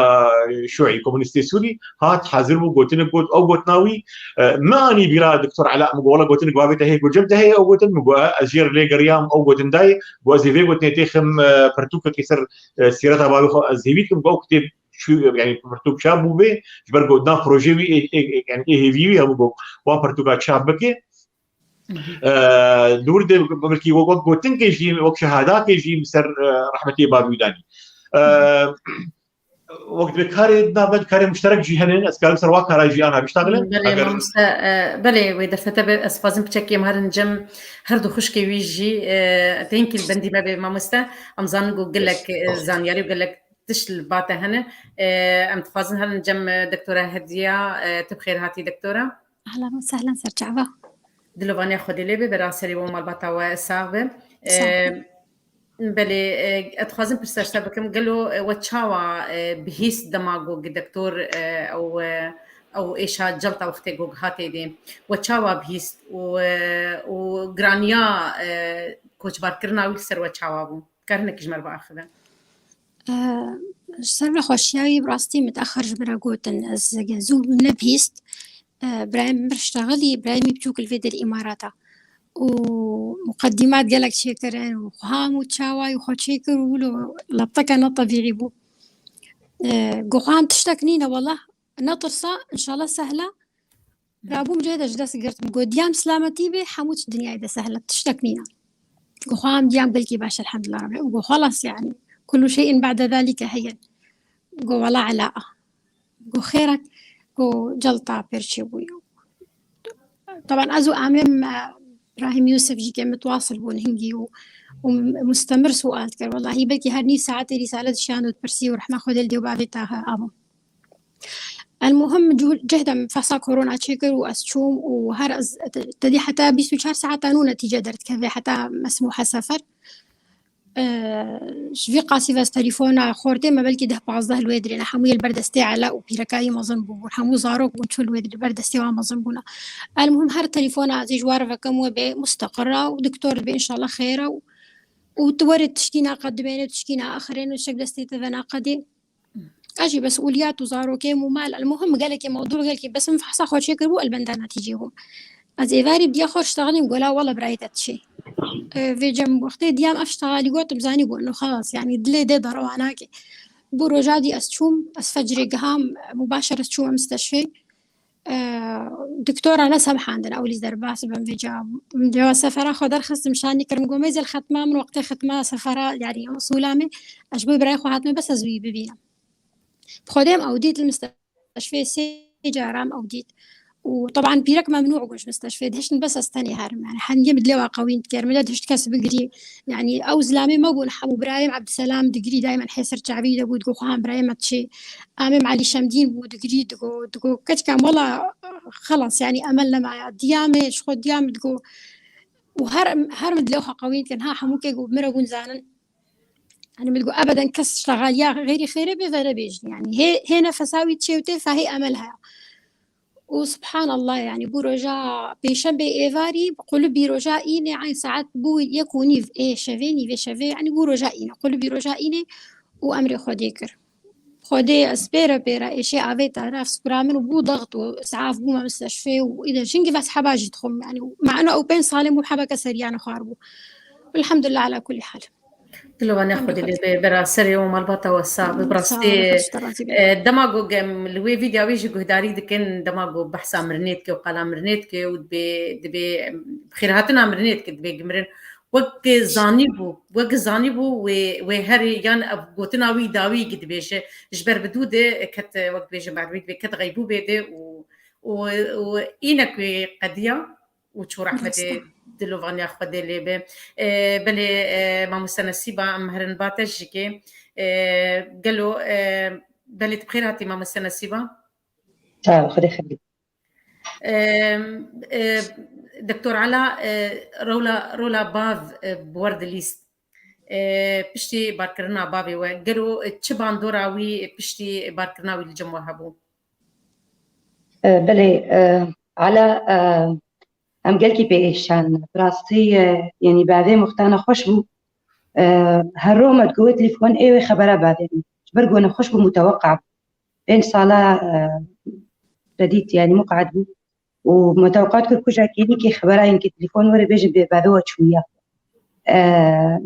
Şuî Komûnîstê Sûrî hat hazir bû, gotinek got, ew gotina wî, e, min anî bîra Doktor Ela, min got, wela gotinek bavê te heye, got, cem te heye, ew gotin, min got, ez jê re lê geriyam, ew gotin dayê, got, ez ê vê gotinê têxim, e, pirtûkekê ser, e, sîreta bavê xwe, ez hêvî dikim, got, ew kitêb çû, yanî pirtûk çap bû bê, ji ber gotina projê wî, ê, ê, ê, yanî ê hêvî wî hebû, got, wan pirtûka çap bike. Mhm. E, li wir de belkî wek, wek gotinkê jî, wek şehadakê jî li ser, e, rehmetê bavê wî danî. E, Mhm. Wek dibê karê di navbend karê muşterek jî hene, ez karim ser wa kara jî ana biştaxile. Belê, Eger mamoste, e, belê, wê derfete be, ez dixwazim piçekê em herin cem her du xwişkê wî jî, e, tênkî li bendî me bê mamoste. Em zanin ku gelek, e, zanyarî û gelek tişt li ba te hene. E, em dixwazin herin cem, e, Doktora Hediya, e, tu bi xêr hatî Doktora. Ehlen û sehlen, ser çava. Dilovaniya Xwedê lê be, bera serê we û malbata we sax be. Sax be. E, belê, e, ez dixwazim pirsa ji te bikim, gelo, e, we çawa, e, bihîst dema ku doktor, e, ew, e, ew êşa celta wextê ku hatê dê? We çawa bihîst û, e, û giraniya, e, koçbarkirina wî li ser we çawa bû? Dikar hinekî ji me re biaxive? Ji ser vê xweşiya wî bi rastî mitexer ji min re gotin. Ez zû nebihîst. Birayê min bir ştexilî, birayê min biçûk li vê derê Îmarata. Û muqedîmat gelek çêkirin û xwe hemû çawa wî xwe çêkir û wilo lepteke ne tebîî bû. Got, xwe hem tiştek nîne wela, netirsa, înşallah sehla. Rabûm cihê de ji dest girtim. Got, diyam silametî bê, hemû çi dinyayê de sehla, tiştek nîne. Got, xwe em diyam gelkî baş, elhamdulillah rabbil. Got, xelas, yanî, kullu şeyin ba'de zalike heyyin. Got, wela ela. Got, xêr e. Got, celta pêr çêbûye. Taban ez û amêm, e, Îbrahîm Yûsif jî ke mitwasil bûn hingî û, û mustemir sual dikir. Wellahî belkî her nîv saetê rîsale dişiyand û dipirsî û rehma Xwedê li dê û bavê te he, abim. Elmuhim, cû-, cih de min fehsa korona çêkir û ez çûm û her ez, te-, tedî heta bîst û çar saeta nû netîce derdikeve, heta mesmûhe sefer. E, ji vî qasî ve ez telefona xortê me belkî deh pazdeh li wê dirê ne, hemû yê li ber destê Ela û pîreka wî mezin bûbûn. Hemû zarok bûn, çû li wê dirê, li ber destê wan mezin bûne. Elmuhim, her telefona ez ê ji wan re vekim, wê bê musteqira û doktor dibê înşallah xêr e û, û tu werê tişkî naqet dimêne, tişkî naaxirêne, tiştek destê te ve naqedê. Ez jî mesûliyat û zarokê û mal, elmuhim gelekê mewdû gelekê, bes min fehsa xwe çêkiribû, elbenda netîcê bûm. Ez êvarî bi diya xwe ştexilîm, gola wela birayê te diçê. E, vê cem wextê diyam ev ştexalî gotim, zanî got, no xelas, yanî dilê dê derewa nake. Bû roja dî ez çûm, ez fecrê giham, mubaşer ez çûm em steşfê. E, doktora ne semhandin, ew lî derbas bim vêca. Min dewa sefera xwe derxistim, şanî kirim, got, meyzel xetma min wextê xetma sefera, yanî usûla me, ez ji bo birayê xwe hatime, bes ez wî bibînim. Xwedê em ew dît li misteşfê sê caran ew dît. Û teban pîrek memnû bûn ji misteşfê dihiştin, bes ez tenê herim. Yanî hemiyê min dilê wa qewîn dikir, min nedihişt kes bigirî. Yanî ew zilamê me bûn, hemû birayê min Ebdiselam digirî, daymen hê ser çavî de bû, digot, xwe hem birayê me diçê. Amê min Elî Şemdîn bû, digirî, digot, digot, keçika min wela xelas, yanî emel nemaye. Diya me, ji xwe diya min digot. Û her, her min dilê xwe qewîn dikin, ha hemû kê got, min re bûn zanin. Yanî min digot, ebeden kes ştexaliya xêrî xêrê bê ve nebêjin. Yanî hê, hê nefesa wî çê û tê fehê emel heye. Û subhanallah, yanî bû roja pêşembê êvarî, qulibî roja înê eyn saet bû yek û nîv ê şevê, nîvê şevê, yanî bû roja înê, qulibî roja înê û emrê Xwedê kir. Xwedê ez pêre pêre êşê avêta nav sibira min û bû dext û zaf bûme misteşfê û îde jingî ves heba jî dixwim, yanî, mano ew pênc salê bû hebeke seriya nexwar bû. Elhamdulillah ala kulî hal. Dilovaniya Xwedê lê be, bera serê û malbata we sax be. Bi rastî, e, dema ku em li wê vîdya wê jî guhdarî dikin, dema ku behsa mirinê dike û qala mirinê dike û dibê, dibê, em, xêrhatina mirinê dike, dibê gimirin. Wek zanîbû, wek zanîbû wê, wê herê yan ev gotina wî dawî ki dibêje, ji ber bi dû de ket, wek dibêje merwî dibê ket xeybûbê de û, û, û înek wê qediya. û çû rehmetê Rast e. Dilovaniya Xwedê lê be. E, belê, e, mamoste Nesîba, em herin ba te jikê. E, gelo, e, belê tu bi xêr hatî mamoste Nesîba? Sağ ol, Xwedê xêr. E, e, Doktor Ela, e, rola, rola bav, e, bi we re dilîst. E, piştî barkirina bavê we, gelo, e, çi bandora wî, e, piştî barkirina wî li cem we hebû? E, belê, e, Ala, e, em gelkî pê êşan. Bi rastî, e, yanî bavê mixtana xweş bû. E, her roma digot telefon ê wê xebera bavê min. Ji ber ku nexweş bû, muteweqa bû. Pênc sala, e, redît, yanî muqeed bû. Û muteweqat kir ku ja kêlîkê xebera yîn ke telefon were bêjin bê bavê we çûya. E,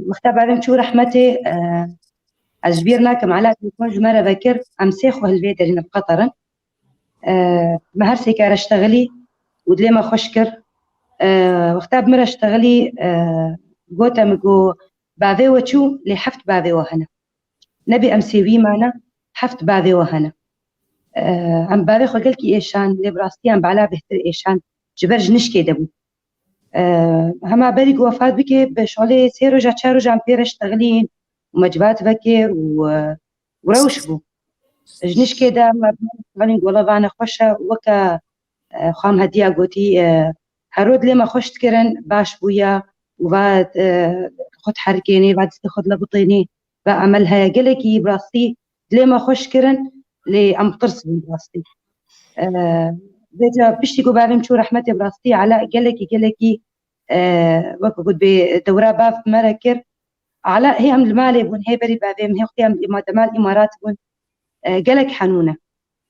wexta bavê min çû rehmetê, e, ez ji bîr nakim, Ala telefon ji me re vekir, em sê xwe li vê derî ne bi Qeter in. E, me her sê kare ştexilî û dilê me xweş kir. E, wexta bi min re ştexilî, e, gote min ku bavê we çû, lê heft bavê we hene. Nebê em sê wî mane, heft bavê we hene. E, em bavê xwe gelkî êşan, lê bi rastî em bi Ala bêhtir êşan, ji ber ji nişkê de bû. E, hema berî ku wefat bike, bi şolê sê roja, çar roja em pê re ştexilîn û me civat vekir û, e, û rewş bû. Ji nişkê de me ştexilîn, gola vane xweş e, weke, e, xwam hediya gotî, e, her roj dilê me xweş dikirin, baş bûya û va, e, xwe diherikênê, va destê xwe dilebitênê, va emel heye. Gelekî bi rastî dilê me xweş kirin, lê em bi tirs bûn bi rastî. E, vêca piştî ku bavê min çû rehmetê, bi rastî Ala gelekî, gelekî, e, wek ku dibê dewra bav me re kir. Ala hê em li malê bûn, hê berî bavê min, hê wextê em îma-, demal îmarat bûn. E, gelek henûn e.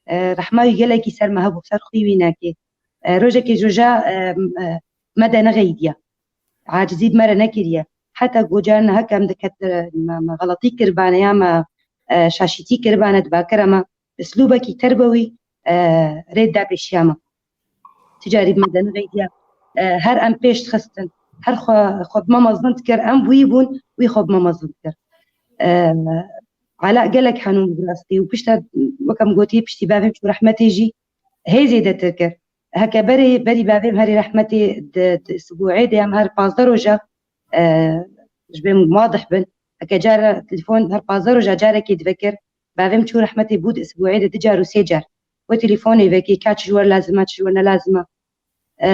E, rehma wî gelekî ser me hebû, ser xwî wî nekê. E, rojekê ji roja, e, e, me de nexeydiye. Acizî bi me re nekiriye. Heta ku carna heke em diket, e, me, me xeletî kiribane ya me, e, şaşîtî kiribane, dibakire me, uslûbekî terbewî, e, rê da pêşiya me. Ti carî bi me de nexeydiye. E, her em pêş dixistin. Her xwe, xwe bi me mezin dikir. Em bi wî bûn, wî xwe bi me mezin dikir. E, Ala gelek henûn bû bi rastî û pişta, wek em gotiye, piştî bavê min çû rehmetê jî hê zêdetir kir. Heke berê, berî bavê min herî rehmetê di, di sibûê de em her pazdeh roja, e, ji bê min wadih bin. Heke cara telefon her pazdeh roja carekê divekir. Bavê min çû rehmetê bû di sibûê de du car û sê car. We telefonê vekê, ka çi ji we lazim e, çi ji we ne lazim e. E,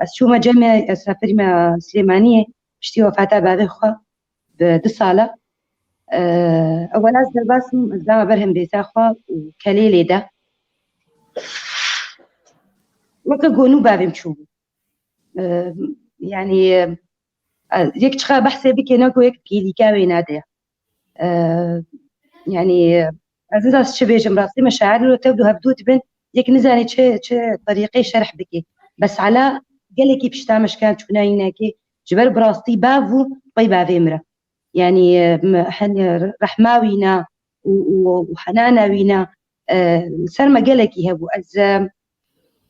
ez çûme cemê, ez seferî me Silêmaniyê, piştî wefata bavê xwe bi du sala. E, ewela ez derbas bûm, ez dama ber hembêza xwe û kelê lê de. Weke ku nû bavê min çûbû. E, yanî, e, yek çiqa behsê bike, ne ku yek pîlîka wê nade. E, yanî, ez nizam çi bêjim, rastî me şair û tev du hevdû dibin, yek nizanî çi, çi terîqê şerh bike. Bes Ala gelekî pişta me şikan çûna înekê, ji ber bi rastî bav bû, pey bavê min re. Yanî, e, me, hen, rehma wîna û, û, û henana wîna, e, ser me gelekî hebû. Ez, e,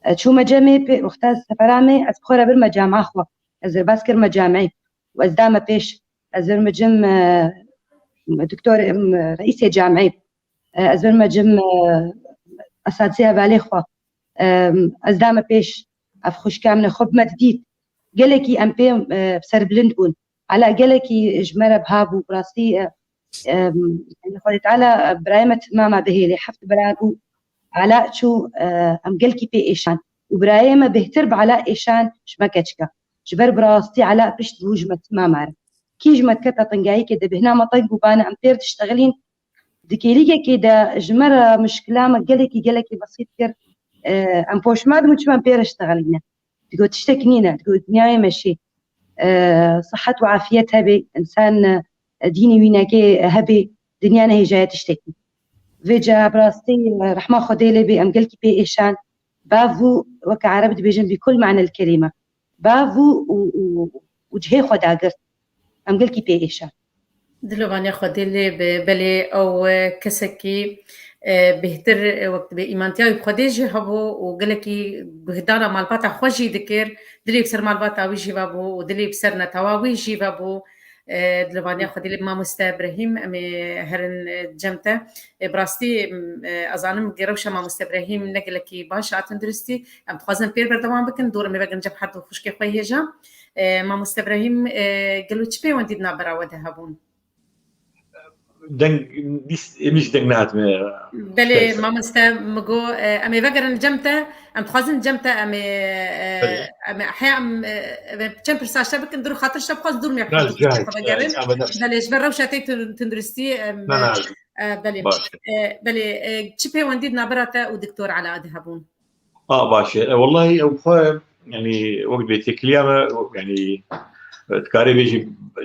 e, çûme cemê pê, wexta sefera me, ez bi xwe re birme cama xwe. Ez derbas kirme camê û ez dame pêş. Ez birme cim, e, doktor, em, reîsê camê. E, ez birme cim, e, esatizê hevalê xwe. E, ez dame pêş. Ev xwişka min e, xwe bi me didît. Gelekî em pê, e, serbilind bûn. Ala gelekî ji me re biha bû, bi rastî, e, em, yanî Xwedê Teala, e, birayê me timama bihêlê, heft bira bû. Ala çû, e, em gelkî pê êşan. Û birayê me bêhtir bi Ala êşan ji me keçika. Ji ber bi rastî Ala pişt bû ji me timama re. Kî ji me diketa tengayîkê de bêhna me teng bû bane, em pêr diştexilîn. Di kêlîkekê de ji me re mişkila me gelekî, gelekî besît kir. E, em poşma dibûn çima em pêr diştexilîne. Digot, tiştek nîne, digot, dinyayê meşê. E, sihet û afiyet hebe, însan, e, dînê wî neke hebe, dinya nehêjaye tiştekî. Vêca bi rastî, e, rehma Xwedê lê bê, em gelkî pê êşan. Bav bû, weke Ereb dibêjin, bi kul manel kelîme. Bav bû û, û, û cihê xwe dagirt. Em gelkî pê êşan. Dilovaniya Xwedê lê bi, belê ew, e, kesekî, e, bêhtir, e, wek dibê îmantiya wî bi Xwedê jî hebû û gelekî guhdara malbata xwe jî dikir, dilê bi ser malbata wî jî vebû û dilê bi ser netewa wî jî vebû. E, dilovaniya Xwedê lê bi mamoste Brehîm, em ê herin, e, cem te. E, bi rastî, m, e, ez zanim rewşa mamoste Brehîm ne gelekî baş e, tunduristî. Em dixwazin pêr berdewam bikin, dor em ê vegirin cem her du xwişkê xwe hêja. E, mamoste Brehîm, e, gelo çi pêwendî di navbera we de hebûn? Deng, dîs, êmî ji deng nehatime. Belê, mamoste, min got, e, em ê vegerin cem te, em dixwazin cem te, em ê, e, em ê, heya em, e, em ê çend pirsa ji te bikin, dur xatir ji te bixwazin, dûr me xwe vegerin. Belê, ji ber rewşa te tun-, tunduristî, em, e, belê. E, belê, e, çi pêwendî di navbera te û Doktor Ela de hebûn? A, baş e. E, wellahî ew xwe, yanî wek dibê têkiliya me, yanî, e, dikarê bêjî, e,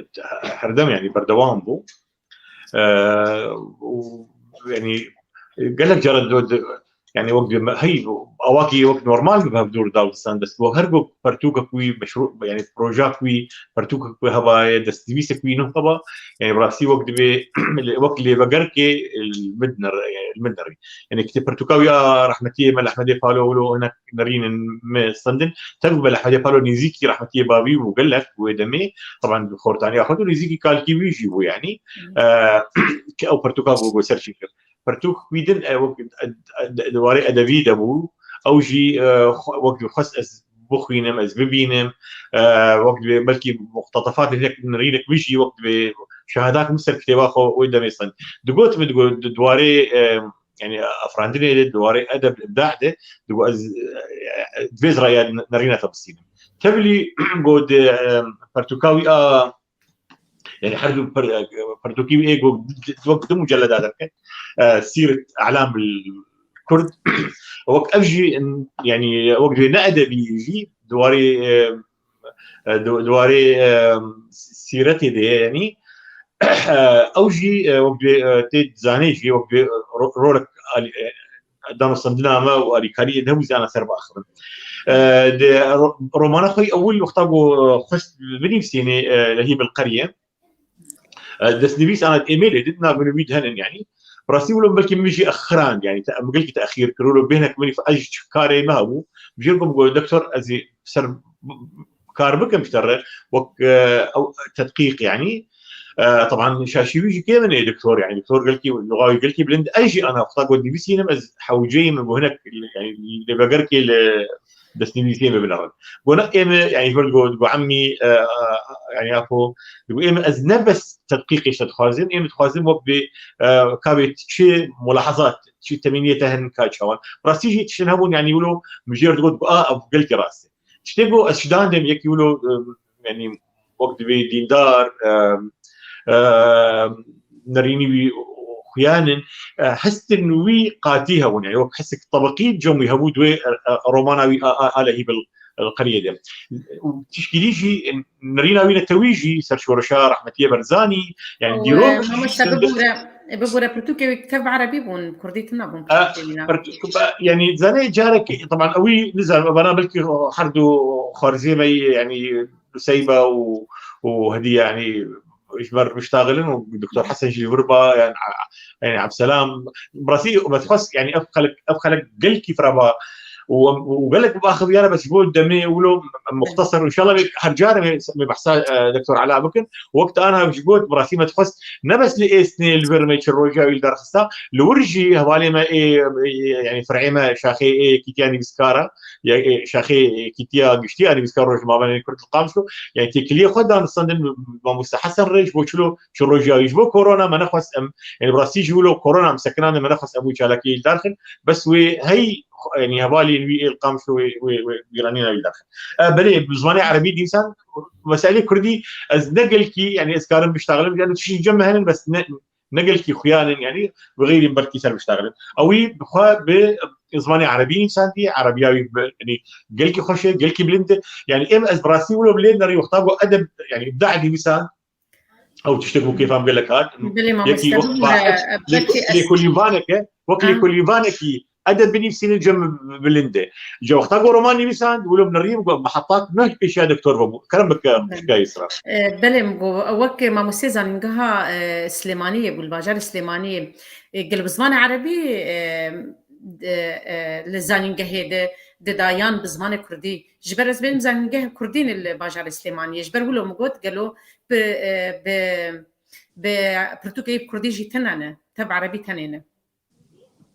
herdem, yanî berdewam bû. E, û, yanî, gelek cara do-, do-, yanî wek dibê me, hey, awakî wek normal bi hevdûr da, dest bo her ku pertûkek wî meşrû, yanî projak wî, pertûkek wî heba ye, destnivîsek wî nû heba, yanî bi rastî wek dibê, wek lêvegerkê, e, li min nere-, li min nerî. Yanî kitêb pertûka wî a rehmetiyê me li Ehmedê Palo wilo hinek nerînin me stendin. Tev be li Ehmedê Palo nêzîkî rehmetiyê bavî bû gelek wê demê. Taban xortaniya xwe û nêzîkî kalkî wî jî bû yanî. E, ki ew pertûka bû, bû ser çî kir. Pertûk wî din, e, wek, e, e, di warê edebî de bû. Ew jî, e, xwe-, wek xwest ez bixwînim, ez bibînim. E, wek dibê belkî muqtetefatê hinek nerînek min jî wek dibê şehadak min ser kitêba xwe wê demê stend. Digot min, digot, di, di warê, e, yanî afirandinê de, di warê edeb, ibda de, digot ez, e, e, divê ez raya nerîna te bistînim. Tevlî got, e, pertûka wî a, yanî her du per-, pertûkî wî ê got, wek du mucelleda derket. E, Sîret E'lam Kurd. Wek ev jî, yanî wek dibê ne edebî jî, di warê, e, e, di, di warê, e, sîretê de ye, yanî, e, ew jî, e, wek dibê, e, tê zanê jî, wek dibê, e, ro-, rolek alî-, e, danûstendina me û alîkariyê de hebû zana ser biaxivin. E, di ro-, romana xwe yê ewil wexta ku, e, xwest binivîsînê, e, Lehîb el Qeriye. E, destnivîs ana êmêlê din navên wî dihenin, yanî. Bi rastî wilo belkî min jî exirand, yanî te-, min gelkî te'xîr kir, wilo bêhnek min ez ji karê me hebû. Bijêr ku min got, doktor, ez ê ser kar bikim ji te re, wek, e, ew tedqîq, yanî. E, taban şaşî wî jî kêm in ê doktor, yanî doktor gelkî, luxa wî gelkî bilind, ez jî ana wexta got nivîsînim, ez hewceyî min got hinek, yanî lêvegerkê li destnivîsê me binerin. Got ne ême, yanî ji ber got, got emmî, e, e, yanî apo, got ême ez ne bes tedqîqê ji te dixwazim, ême dixwazim wek bê, e, ka bê çi mulahazat, çi temîniyê te hin ka çawan. Rastî jî tiştin hebûn, yanî wilo mijêr digot, got, a, ev gelkî rast e. Tiştê got ez şidan dem yekî wilo, e, yanî wek dibê dîndar, e, e, nerînî wî xuyanin, e, hestin wî qatî hebûn, yanî wek hesek tebeqî cem wî hebû dibê, e, e, romana wî a, a, a Lehîb el, el Qeriye de. Û tişkî dî jî, e, nerîna wî netewî jî ser şoreşa rehmetiye Berzanî, yanî Ew, dîrok e, jî mamoste, çend bibûre, bibûre pirtûkê wî tev bi erebî bûn, kurdî tune bûn E, pirtûkê wî ne. Pirtûk, e, yanî zanê carekê, taban ewî nizanim, evana belkî her du xwarziyê me, yanî Nuseyba û, û Hediye, yanî ji me re biştaxilin û Doktor Hesen jî li vir ba, yanî, a-, yanî Ebselam. Bi rastî me dixwest, yanî ev xelk, ev xelk gelkî fireh ba û, û gelek biaxiviyane, bes ji bo demê wilo muxteser, înşallah me her care me, me behsa, e, Doktor Ela bikin. Wek te ana ji bo bi rastî me dixwest ne bes li êsnê li vir me çi roja wî li dar xista, li wir jî hevalê me ê, ê, yanî fir'ê me şaxê ê kîtiya nivîskara, ya, ê, şaxê kîtiya giştî ya nivîskar rojnamevanên Kurd li Qamişlo, yanî têkiliyê xwe dan standin mamoste Hesen re ji bo çilo çi roja wî ji bo korona me nexwest em, yanî bi rastî jî wilo korona em sekinandin me nexwest em wî çalakiyê li dar xin, bes wê hey, yanî hevalên wî ê li Qamişlo wê, wê, wê bîranîna wî li dar xin. E, belê, bi zimanê erebî dîsan meselê kurdî ez ne gelkî, yanî ez karim biştaxilim, yanî tiştên cem me henin, bes ne, ne gelkî xuyan in, yanî bi xeyrî belkî ser biştaxilim. Ewî bi xwe bi zimanê erebî nivîsandî, erebiya wî bi, yanî gelkî xweş e, gelkî bilind e. Yanî êm ez bi rastî wilo bi lê nerî wexta ku edeb, yanî îbda nivîsan, ew tiştek bû kêfa min gelek hat. Belê mamoste, Yekî wek bibûre, ba-, e, lêko-, belkî ez lêkolînvaneke, wek Ha. lêkolînvanekî edeb binivîsînin cem bilind e. Ji wexta ku roman nivîsand, wilo bi nerî ku bi hetat neh pêşiya doktor vebû. Kerem bike, Belê. Şikayê sira. E, belê, min got, wek mamoste zanîngeha, e, Silêmaniyê bû, li bajarê Silêmaniyê. E, gel bi zimanê erebî, e, e, e, li zanîngehê de dida yan bi zimanê kurdî? Ji ber ez bêm zanîngeh kurdî ne li bajarê Silêmaniyê. Ji ber wilo min got, gelo bi, e, bi, bi pirtûkê bi kurdî jî tune ne, te bi erebî tenê ne?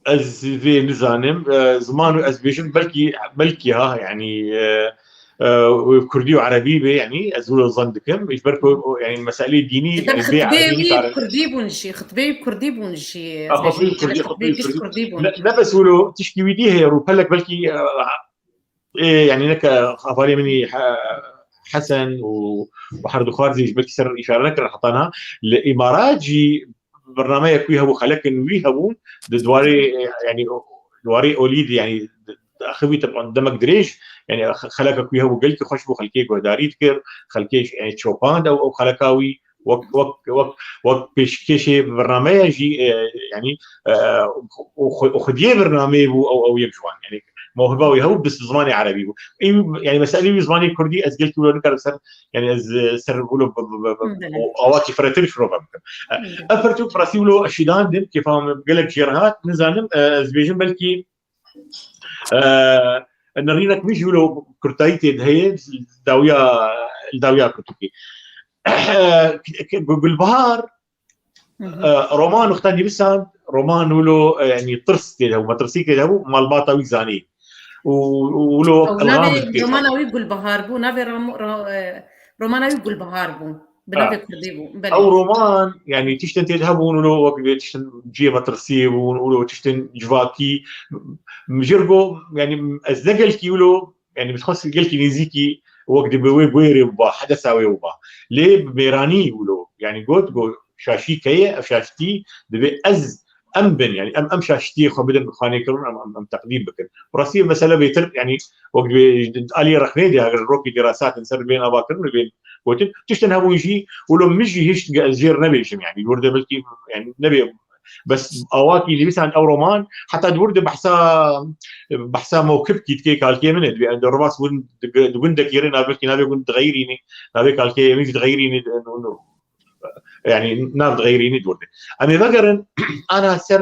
Ez vê nizanim. E, ziman û ez bêjim belkî, belkî ha, yanî, e, e, kurdî û erebî be, yanî ez wilo zan dikim. Ji ber ku, o, yanî meselê dînî, Ji ber yanî bê xitbeyê erebî wî nikarin. Kurdî bûn jî, xitbeyê wî kurdî bûn jî, A, ez xitbeyê bêjim, kurdî, gelek xitbeyê xitbeyê kurdî, kurdî bûn. Ne, ne bes wilo tişkî wî dî heye, rûpelek belkî, e, ê, yanî neke hevalê min î He-, Hesen û, û her du xwarzî jî belkî ser îşare nekirin heta niha. Li Îmarat jî bernameyek wî hebû, xelekên wî hebûn, di di warê, e, yanî di warê olî de, yanî di, axivî teban demek dirêj, yani xeleka ku hebû gelkî xweş bû, xelkê guhdarî dikir, xelkê, yani, çopand ew, ew xeleka wî wek, wek, wek, wek pêşkêşê bernameya jî, e, yani, e, û xwe-, û xwediyê bernameyê bû ew, ew yek ji wan. Yani, mewhiba wî hebû bi zimanê erebî bû. Ê, yani, meselê wî zimanê kurdî ez gelkî wilo nikarim ser, yani, ez, e, ser wilo b-, b-, b-, b-, Belê. û awakî firehtir şirove bikim. E, Belê. Ev pirtûk bi rastî wilo şîdandim, kêfa min gelek jê re hat, nizanim, e, ez bêjim belkî, e, nerînek min jî wilo kurtayî tê de heye, dawiya, dawiya pirtûkê. Gu-, Gulbahar, Hı hı. e, roman wexta nivîsand, roman wilo, e, yani tirs tê de hebû, metirsî tê de hebû, malbata wî zanî. Û, û wilo Ew ilham navê, tê de romana hebû. Wî Gulbahar bû, navê ram-, ra-, e, romana wî Gulbahar bû. Bi Ha. navê kurdî bû. Belê. Ew roman, yani tiştên tê de hebûn, wilo wek dibê tiştên cihê metirsiyê bûn, wilo tiştên civakî. Min jê re got, yani ez ne gelkî wilo, yani min dixwest gelkî nêzîkî wek dibê wê bûyerê biba, hedesa wê biba. Lê bi mêranî wilo, yani got, got, şaşî keye, ev şaştî dibê ez, em bin, yani em, em şaştiyê xwe bidin xanêkirin, em, em, em teqdîm bikin. Bi rastî mesele bêtir, yani wek dibê aliyê rexnê de, heger rokî dîrasat in ser bên ava kirin û bên gotin. Tiştin hebûn jî, wilo min jî hişt ge-, ez jê re nebêjim, yani, li wir de belkî, yani, nebê, bes awakî nivîsan ew roman, heta di wir de behsa, behsa mewkibkî dike, kalkê min e, dibê, em di rivas win di, di gundekî re, nav belkî navê gund dixeyrînî, navê kalkê min jî dixeyrînî, yani, nav dixeyrînî di wir de. Em ê vegerin, ana ser,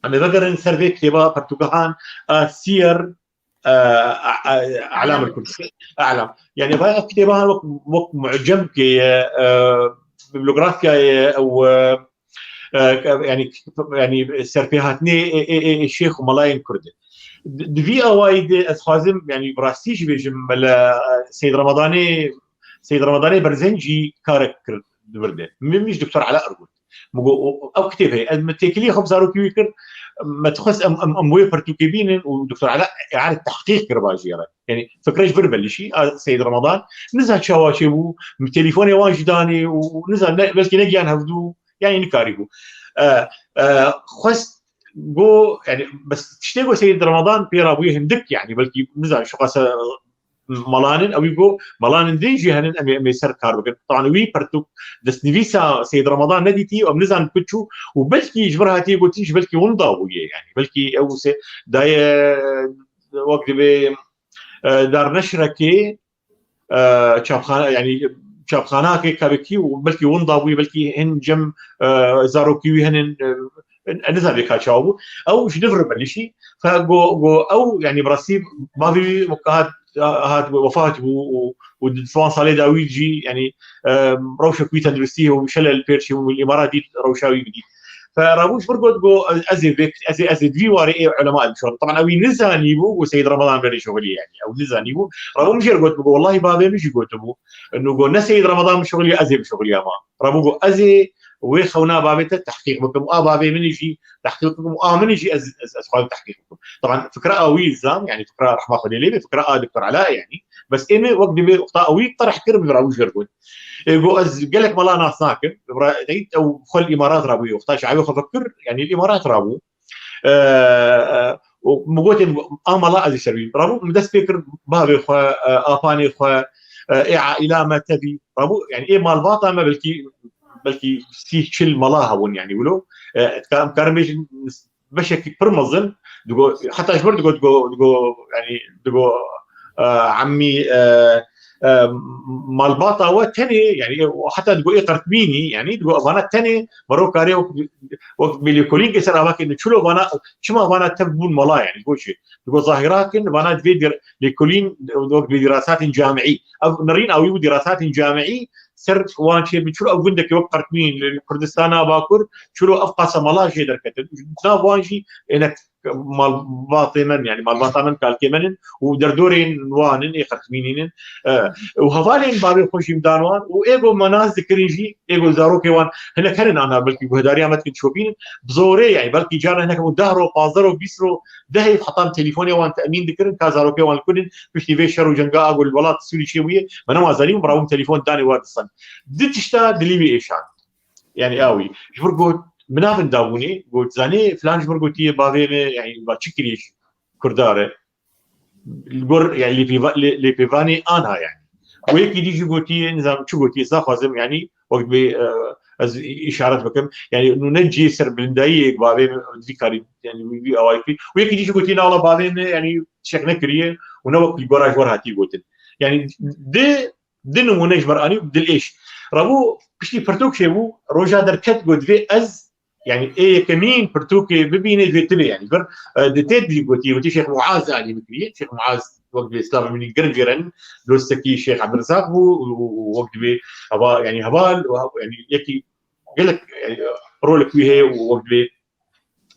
em ê vegerin ser vê kitêba pertûgehan a Siyer, e, a, a, Alam el Kurd. Alam. Yani, vay ev kitêba wek, wek mucemkê ye, e, bibliografya ye, ew, e, e, yani, yani, serpêhatinê ê, ê, ê, ê şêx û melayên Kurd e. Di, di vî awayî de ez xwazim, yani, bi rastî jî bêjim, mele, e, Seyîd Ramadanê, Seyîd Ramadanê Berzencî karek kir di vir de. Min, min jî Doktor Ela Ergun. Min got, o, o, ew kitêb heye. Ez, min têkiliyê xwe bi zarokî wî kir. Me dixwest em, em, em wê pirtûkê bînin û Doktor Ela îade tehqîq kiriba jê re. Yani fikre ji vir belişî, a Seyîd Ramadan. Niza çawa çêbû, min telîfonê wan jî danê û, û niza ne, belkî negiyan hevdû, yani nikarîbû. E, e, xwest go, yani, bes tiştê go Seyîd Ramadan pê rabûye hindik, yani, belkî niza şiqase melanin, ew go melanin din jî henin, em ê, em ê ser kar bikin. Taban wî pirtûk destnivîsa Seyîd Ramadan nedîtî, em nizan ku çû û belkî ji vir hatiye gotin jî belkî winda bûye, yani. Belkî ew se daye wek dibê, e, darneşrekê, e, çapxana, yani çapxanakê kevekî û belkî winda bûye, belkî hin cem, e, zarokî wî henin, e, e, nizam vê ka çawa bû. Ew ji nivir belişî. Fe go, go ew, yani bi rastî bavê wî hat, hat wefa hatibû û, û di van salê dawî jî, yani, e, rewşek wî tenduristî û şele li pêr çî û li Îmarat dît rewşa wî bidî. Fe rabû ji vir got, go ez ê vê, ez ê, ez ê di vî warê ê ulema ez bişuxulim. Taban ew wî nizanî bû, go Seyîd Ramadan berê şuxulî, yani. Ew nizanî bû. Rabû min jê re got, go wellahî bavê min jî gotibû. Û go ne Seyîd Ramadan bişuxulî, ez ê bişuxulî ama. Rabû go ez ê wê xewna bavê te tehqîq bikim. A bavê min jî tehqîq bikim. A min jî ez, ez, ez xwazim tehqîq bikim. Taban fikra a wî zam, yani fikra rehma Xwedê lê be, fikra a Doktor Ela, yani. Bes ê min wek dibê wexta a wî terh kir, min rabû jê re got. Ê, go ez gelek mala nas nakim. Bira, deyt ew xwe li Îmarat rabû, wexta ji evê xwe vekir, yani li Îmarat rabû. E, e, û min gotê, a mala ez ê ser bîm. Rabû min dest pê kir, bavê xwe, e, apanê xwe, e, ê aîla me tevî. Rabû, yani ê malbata me belkî, belkî sî çil mala hebûn, yani wilo. E, em karin bêjin, beşekî pir mezin, digo, heta ji vir digo, digo, digo, yani, digo, e, emmî, e, e, malbata we tenê, yani, heta digo ê qertbînî, yani, digo, vana tenê, mero karê wek, wek bê lêkolîn ke ser avakê, çilo vana, çima vana tev bûn mala, yani, digo çi? Digo, zahira kin, vana divê dir-, lêkolîn, wek bê dirasatên camiî. Ev nerîn awî bû dirasatên camiî, ser wan çê bi çilo ev gundekê wek qertbîn, li Kurdistana Bakur, çilo ev qasa mala jê derketin. Nav wan jî ênek malbatê min, yani malbata min, kalkê min in û derdorên wan in, ê qertbînîn in. E, û hevalên bavê xwe jî min dan wan û ê go me nas dikirin jî, ê go zarokê wan hinek herin ana belkî guhdariya me dikin dişopînin. Bi zorê, yani belkî carna hinek hebûn deh ro, pazdeh ro, bîst ro, dehê heta em telîfonê wan temîn dikirin, ka zarokê wan li ku in, piştî vê şer û cenga a go li welat Sûrî çêbûye, me nema zanî, min rabû min telîfon danê wan distend. Di tişta dilî wî êşand. Yani, a wî. Ji vir got, min navin dabûnê, got, zanê, filan ji vir gotiye, bavê me, yani, va çi kiriye jî? Kurda re. Li gor, yani, lê pêva-, lê, lê pêvanê anha, yani. Û yekî dî jî gotiye, nizam çi gotiye, ez naxwazim, yani, wek dibê, e, ez îşaret bikim. Yani, nû ne cihê serbilindayiyê bavê min, vî karî, yani, wî, wî awayî kir. Û yekî dî jî gotiye, na wala bavê min, yani, tiştek nekiriye û ne wek li gora ji we re hatiye gotin. Yani, di, di nimûne ji me re anî û dilêş. Rabû piştî pirtûk çêbû, roja derket got, divê ez, yani, ê yekemîn pirtûkê bibîne, divê tibê, yani, vir, e, di tê dî gotiye, gotiye Şêx Muaz alî min kiriye. Şêx Muaz wek divê silavê min girin jê re, dostekî Şêx Ebdirizaq bû û, û, û wek divê heva, yani, heval, yani, yekî gelek, yani, rolek wî heye û wek divê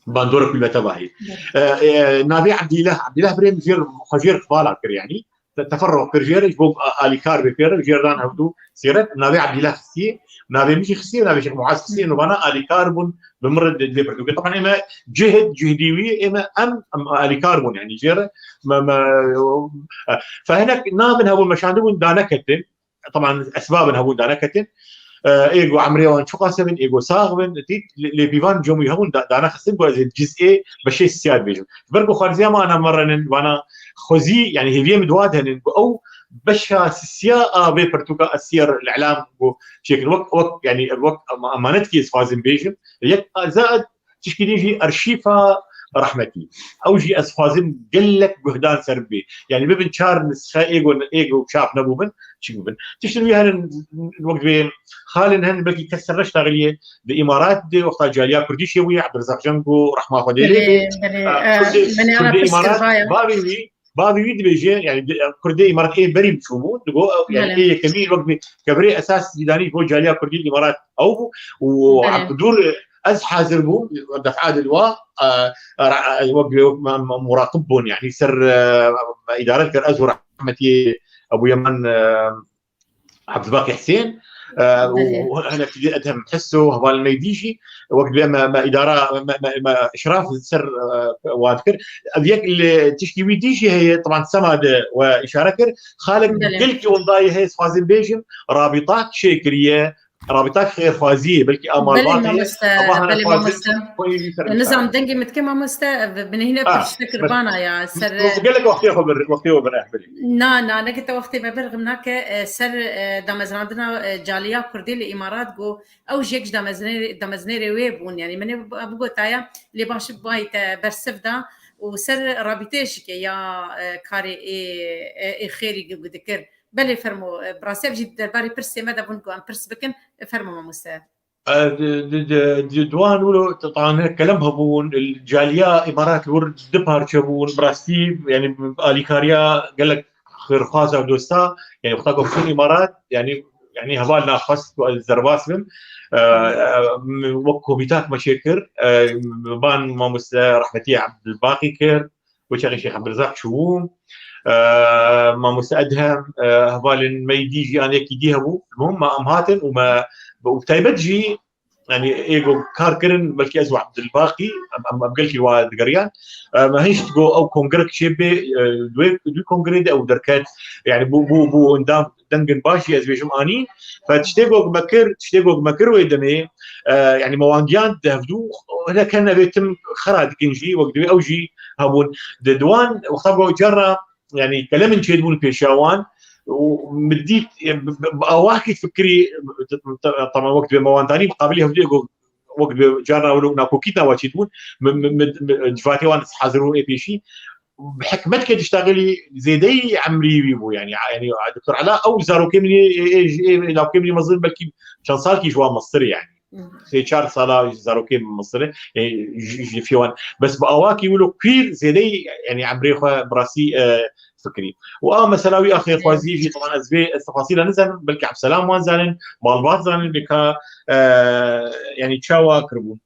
bandorek wî me teva heye. E, e, navê Ebdîleh, Ebdîleh birê min jêr, xwe jêr bala kir, yani. Te-, teferruh kir jêr, ji bo a-, alîkar bê pê re, jêr dan hevdû sêret, navê Ebdîleh xistiye, navê min jî xistiye, navê Şêx Muaz xistiye, nû vana alîkar bûn, bi min re di-, divê pirtûkê. Taban ê me cihd, cihdî wî, ê me em, em alîkar bûn, yani jêr, me, me, e, fe hinek navin hebûn, meşandibûn, daneketin, taban esbabin hebûn daneketin. E, ê go emrê wan çiqas hebin, ê go sax bin, tî lê, lê pîvan cemûyî hebûn da-, danexistin ku ez ê ciz'ê beşê sisiya dibêjim. Ji ber ku xwarzîya me ana merenin, vana xwezî, yani hêviyê min di wa de henin ku ew beşa sisiya a vê pirtûka Esiyar Le'lam ku çêkin. Wek, wek, yani wek ema-, emanetkî ez xwazim bêjim. Yek, zaid, tişkî din jî arşîfa rehmetî. Ew jî ez xwazim gelek guhdan ser bibê. Yani bibin çar nisxe ê go, ê go çap nebûbin, çi bibin. Tiştin wî henin, wek divê xalin henin, belkî kes ser neştaxiliye, di Îmarat de wexta caliya Kurdî çêbûye, Ebdirizaq Cengo, rehma Xwedê lê bê. Belê, belê. Ah, Eh, Kurdê, Menê Kurdê Arap Îmarat, Piskir Baya. Bavê wî, bavê wî dibêje, yani di-, Kurdê Îmarat ê berî çûbû, digo, yani Belê. Ê yekemî wek bi kevirê esas zîdanî bo caliya Kurdî Îmarat ew bû û Belê. Abdul, ez hazir bûm, def'a di wa, e, ra-, e, wek, wek me, me, muraqib bûn, yani ser, e, me îdare kir, ez û rehmetî Ebû Yeman, e, Ebdulbaqî Husên, e, û Belê. Hinek dî Edhem Hisso, hevalên me dî jî, wek dibê me, me îdara, me, me, me îşraf ser, e, wan dikir. Ev yek li tişkî wî dî jî heye, taban sema de we îşare kir. Xalek Belê. Gelkî wendayî heye, ez xwazim bêjim, rabîta çêkiriye, rabîta xêrxwaziyê, belkî a Belê malbatê, mamoste, ava hene belê xwazin, mamoste. Xweyê wî ser Nizam bikare. Dengê min dike mamoste, ev binehîne Ah, pirşte bes. Kirbana ya, ser, Gelek wextê xwe bir, wextê xwe bir, eh, belê. Na, na, neke te wextê me bir, xim nake, e, ser, e, damezinandina, e, caliya Kurdî li Îmarat go, ew jek ji damezinê-, damezinêrê wê bûn. Yani, min ê bi-, bigotaya, lê baş bayî te bersiv da û ser rabîteyê şike ya, e, karê ê, e, ê xêrî gu-, dikir. Belê fermo, e, bi rastî ev jî derbarê pirsê me de bûn ku em pirs bikin. E, fermo mamoste. E, di, di, di, di, di wan wilo tane kelem hebûn, caliya Îmarat li wir du parçe bûn, bi rastî, yani alîkariya gelek xêrxwaza û dosta, yani wexta ku çûn Îmarat, yani, yani heval naxwest ku ez derbas bim. E, e, wek komîtak me çêkir, e, ban mamoste rehmetî Ebdulbaqî kir, wê çaxê Şêx Ebdirizaq çûbû, e, mamoste Edhem, e, hevalên me dî jî an yekî dî hebû. Mihim me em hatin û me, û bi taybet jî, yani, ê go kar kirin, belkî ez û Ebdulbaqî, em, em, em gelkî wa digeriyan. E, me hişt go ew kongrek çêbê, e, di wê, di wî kongrê de ew derket. Yani, bû, bû, bû endam dengin baş jî ez bêjim anî. Fe tiştê go me kir, tiştê go me kir wê demê, e, yani, me wan giyan di hevdû, hinek hene vê tim xera dikin jî, wek divê ew jî hebûn. Di, di wan, wexta go carna, yani, kelemin çêdibûn pêşiya wan, û min dît, e, bi, bi, bi awakî fikirî, t-, t-, tamam, wek divê me wan danî, bi qabilî hevdû go, wek divê carna wilo nakokî nawa çêdibûn, min, min, min, min, civatê wan hazir bûn ê pêşî. Bi hikmet ke diştaxilî zêdeyî emrî wî bû, yani, yani, Doktor Ela, ew zarokê min ê, ê, ê, ê, lawkê min ê mezin belkî çend salkî ji wan mestir, yani. Hı. Sê çar sala zarokê min mestir e, e, ji, ji fî wan. Bes bi awakî wilo kwîr zêdeyî, yani, emrê xwe bi rastî, e, fikirî. Û a mesela wî a xêrxwaziyê jî, taban ez vê, ez tefasîla nizanim, belkî Ebselam wan zanin, malbat zanin, bêka, e, yani, çawa kiribûn.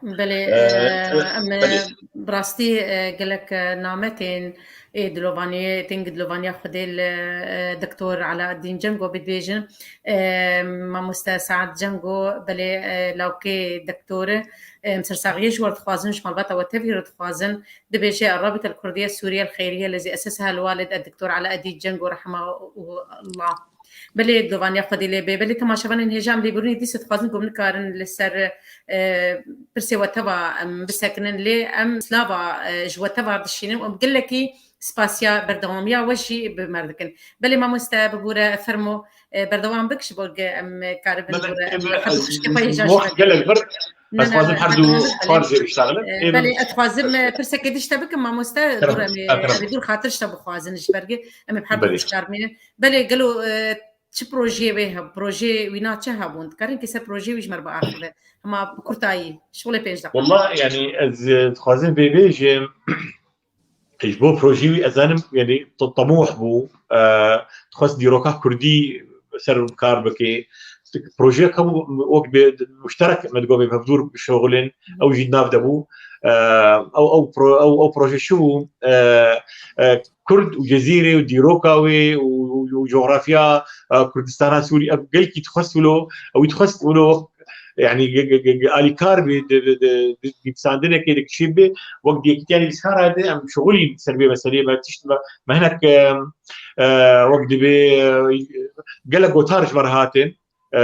Belê, Ee, e, em, e, belê. Bi rastî, e, gelek, e, name tên ê dilovaniyê, tên dilovanîya Xwedê li, e, Doktor Alaeddîn Cengo bidibêjin. E, Mamoste Saad Cengo, belê, e, lawkê doktor e, em sersaxiyê ji we dixwazin, ji malbata we tevî re dixwazin. Dibêje, Rabîta el Kurdiye Sûriye el Xeyriye lezî esese el Walid el Doktor Alaeddîn Cengo, rahimahullah. Belê, dovaniya Xwedê lê bê. Belê, temaşevanên hêja, em lêborînê dîsa dixwazin ku em nikarin li ser, e, pirsê we teva em bisekinin, lê em slava, e, ji we teva dişînin û gelekî spasiya berdewamiya we jî bi me re dikin. Belê mamoste, bibûre, fermo, e, berdewam bik ji bo ge em karibin Belê, gore, em, em, her du xwişkê xwe hêja ji we gelek bir. Ne, ne, dixwazim ne, her ne, du ne, xwar jê biştaxilin. E, Ê, belê, ez dixwazim, e, pirsekê dişte bikim, mamoste, Kerem, dur em ê, kerem. Em ê dur xatir şte bixwazin ji ber ge em ê bi her du Belê. Xwişkar bînin. Belê, gelo, e, çi projeyê wê hebû? Projeyê wîna çi hebûn? Dikarin kê ser projeyê wî ji me re biaxive? Hema bi kurtayî, şolê pênc deqa. Wallah, yanî ez, e, dixwazim vê bêjim, ji bo projeyê wî ez zanim, yanî t-, temûh bû, e, dixwest dîroka kurdî ser kar bike. Projeyek hebû wek bê muşterek me digot bê bi hevdûr bişoxulin, ew jî di nav de bû. E, ew, ew pro-, ew, ew proje çi bû? E, e, Kurd û Cezîrê û dîroka wê û, û, û coxrafya, e, Kurdistana Sûrî, ev gelkî dixwest wilo, ew dixwest wilo, yanî ge-, ge-, ge-, ge-, alîkar bê di, di, di, di nivîsandinekê de kişî bê, wek di yekîtiya nivîskara de em şixulîn ser vê meseleyê, me tişt me, me hinek, e, e, wek dibê, e, gelek gotar ji me re hatin. E,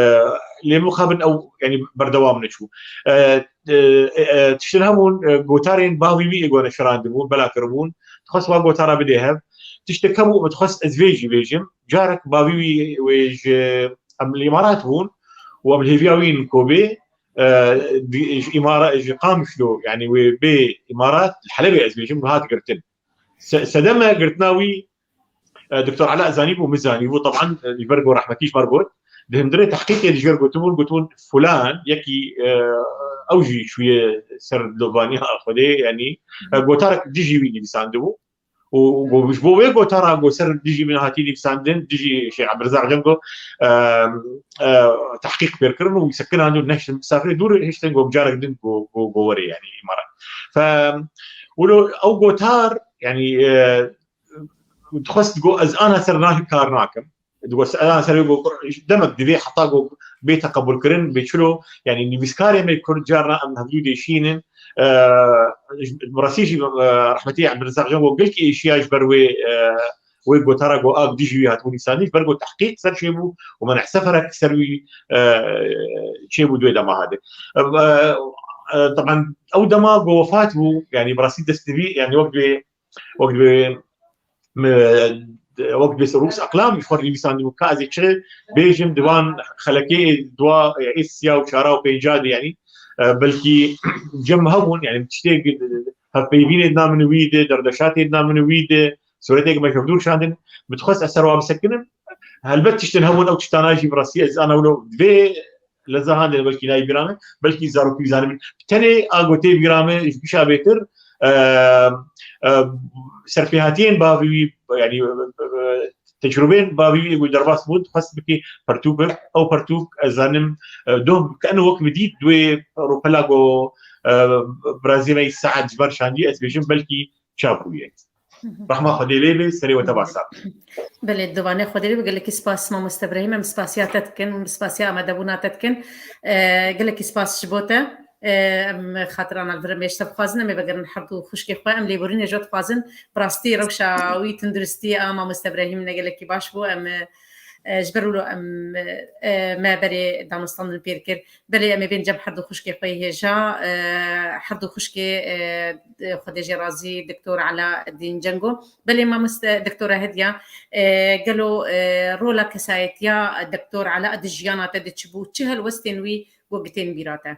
lê mixabin ew, yanî berdewam neçû. E, e, e, e, tiştin hebûn, e, gotarên bavî wî ê ku neşirandibûn, bela kiribûn. Dixwest wan gotara bidê hev. Tiştek hebû, min dixwest ez vê jî bêjim. Carek bavî wî wê ji, em li Îmarat bûn û em li hêviya wî in ku bê, e, di, ji Îmara-, ji Qamişlo, yanî wê bê Îmarat, li Helebê ez bêjim, hat girtin. Se-, sedeme girtina wî, e, Doktor Ela zanîbû, min zanîbû, teban, e, ji ber ku rehmetî ji me re got. Di hundirê tehqîqê di jêr gotibûn, gotibûn, fulan, yekî, e, ew jî çûye ser dovaniya Xwedê, yanî, e, gotarek dijî wî nivîsandibû. Û, û ji bo wê gotara ku ser dijî min hatî nivîsandin, dijî Şêx Ebdirizaq Cengo, e, e, tehqîq pêr kirin û sekinandin û nehiştin misafirê dûr hiştin ku carek din ku, ku, ku werê, yanî Îmarat. Fe, wilo ew gotar, yanî, e, dixwest ku ez ana ser na-, kar nakim. Dixwest ez ana ser wê ku demek divê heta ku bê teqebulkirin, bê çilo, yanî nivîskarê me Kurd carna em hevdû dêşînin. E, bi rastî jî, e, rehmetî Ebdirizaq Cengo gelkî êşiya ji ber wê, e, wê gotara ku a dijî wî hatibû nivîsandin, ji ber ku tehqîq ser çêbû û meneh seferek ser wî, e, çêbû di wê dema hatê. E, e, e, teban ew dema ku wefat bû, yanî bi rastî dest divî, yanî wek divê wek divê, me, wek divê rûs eqlam ji xwe nivîsandibû, ka ez ê çi bêjim di van xelekê dua, ê siya û çara û pênca de, yanî, e, belkî cem hebûn, yanî tiştê hevpeyvînê dina min wî de, derdeşatê dina min wî de, sûretê me ji hevdû şandin, min dixwest ez ser wa bisekinim. Helbet tiştin hebûn, ew tiştana jî bi rastî ez ana wilo divê leza hande belkî nayê bîra me, belkî zarokî zanîbin. Tenê a ku tê bîra me ji pîşa bêtir, e, e, serpêhatiyên bavî wî, yanî, e, e, tecrûbeyên bavî wî ku derbas bûn, dixwest bikî pertûk bib. Ew pertûk, ez zanim, e, doh, ke eno wek min dît, di wê rûpela ku, e, birazî me Saet ji ber şandî, ez bêjim, belkî çap bûye. Hı hı. Rehma Xwedê lê be, serê we teva sar. Belê, dovane Xwedê lê be, gelekî spas mamoste Brahîm, em spasiya te dikin, em spasiya amadebûna te dikin. E, gelekî spas ji bo te. E, em xatirana li vir em ê ji te bixwazin, em ê vegerin her du xwişkê xwe, em lêborînê ji we dixwazin. Bi rastî rewşa wî tunduristî a mamoste Brahîm ne gelekî baş bû, em, e, ji ber wilo em, e, me berê danûstandin pêr kir. Belê, em ê bên cem her du xwişkê xwe yê hêja, e, her du xwişkê, e, Xwedê jê razî, Doktor Ela Dîn Cengo. Belê, mamoste, Doktora Hediya, e, gelo, e, rola kesayetiya Doktor Ela di jiyana te de çi bû? Çi helwestên wî ku gitên bîra te?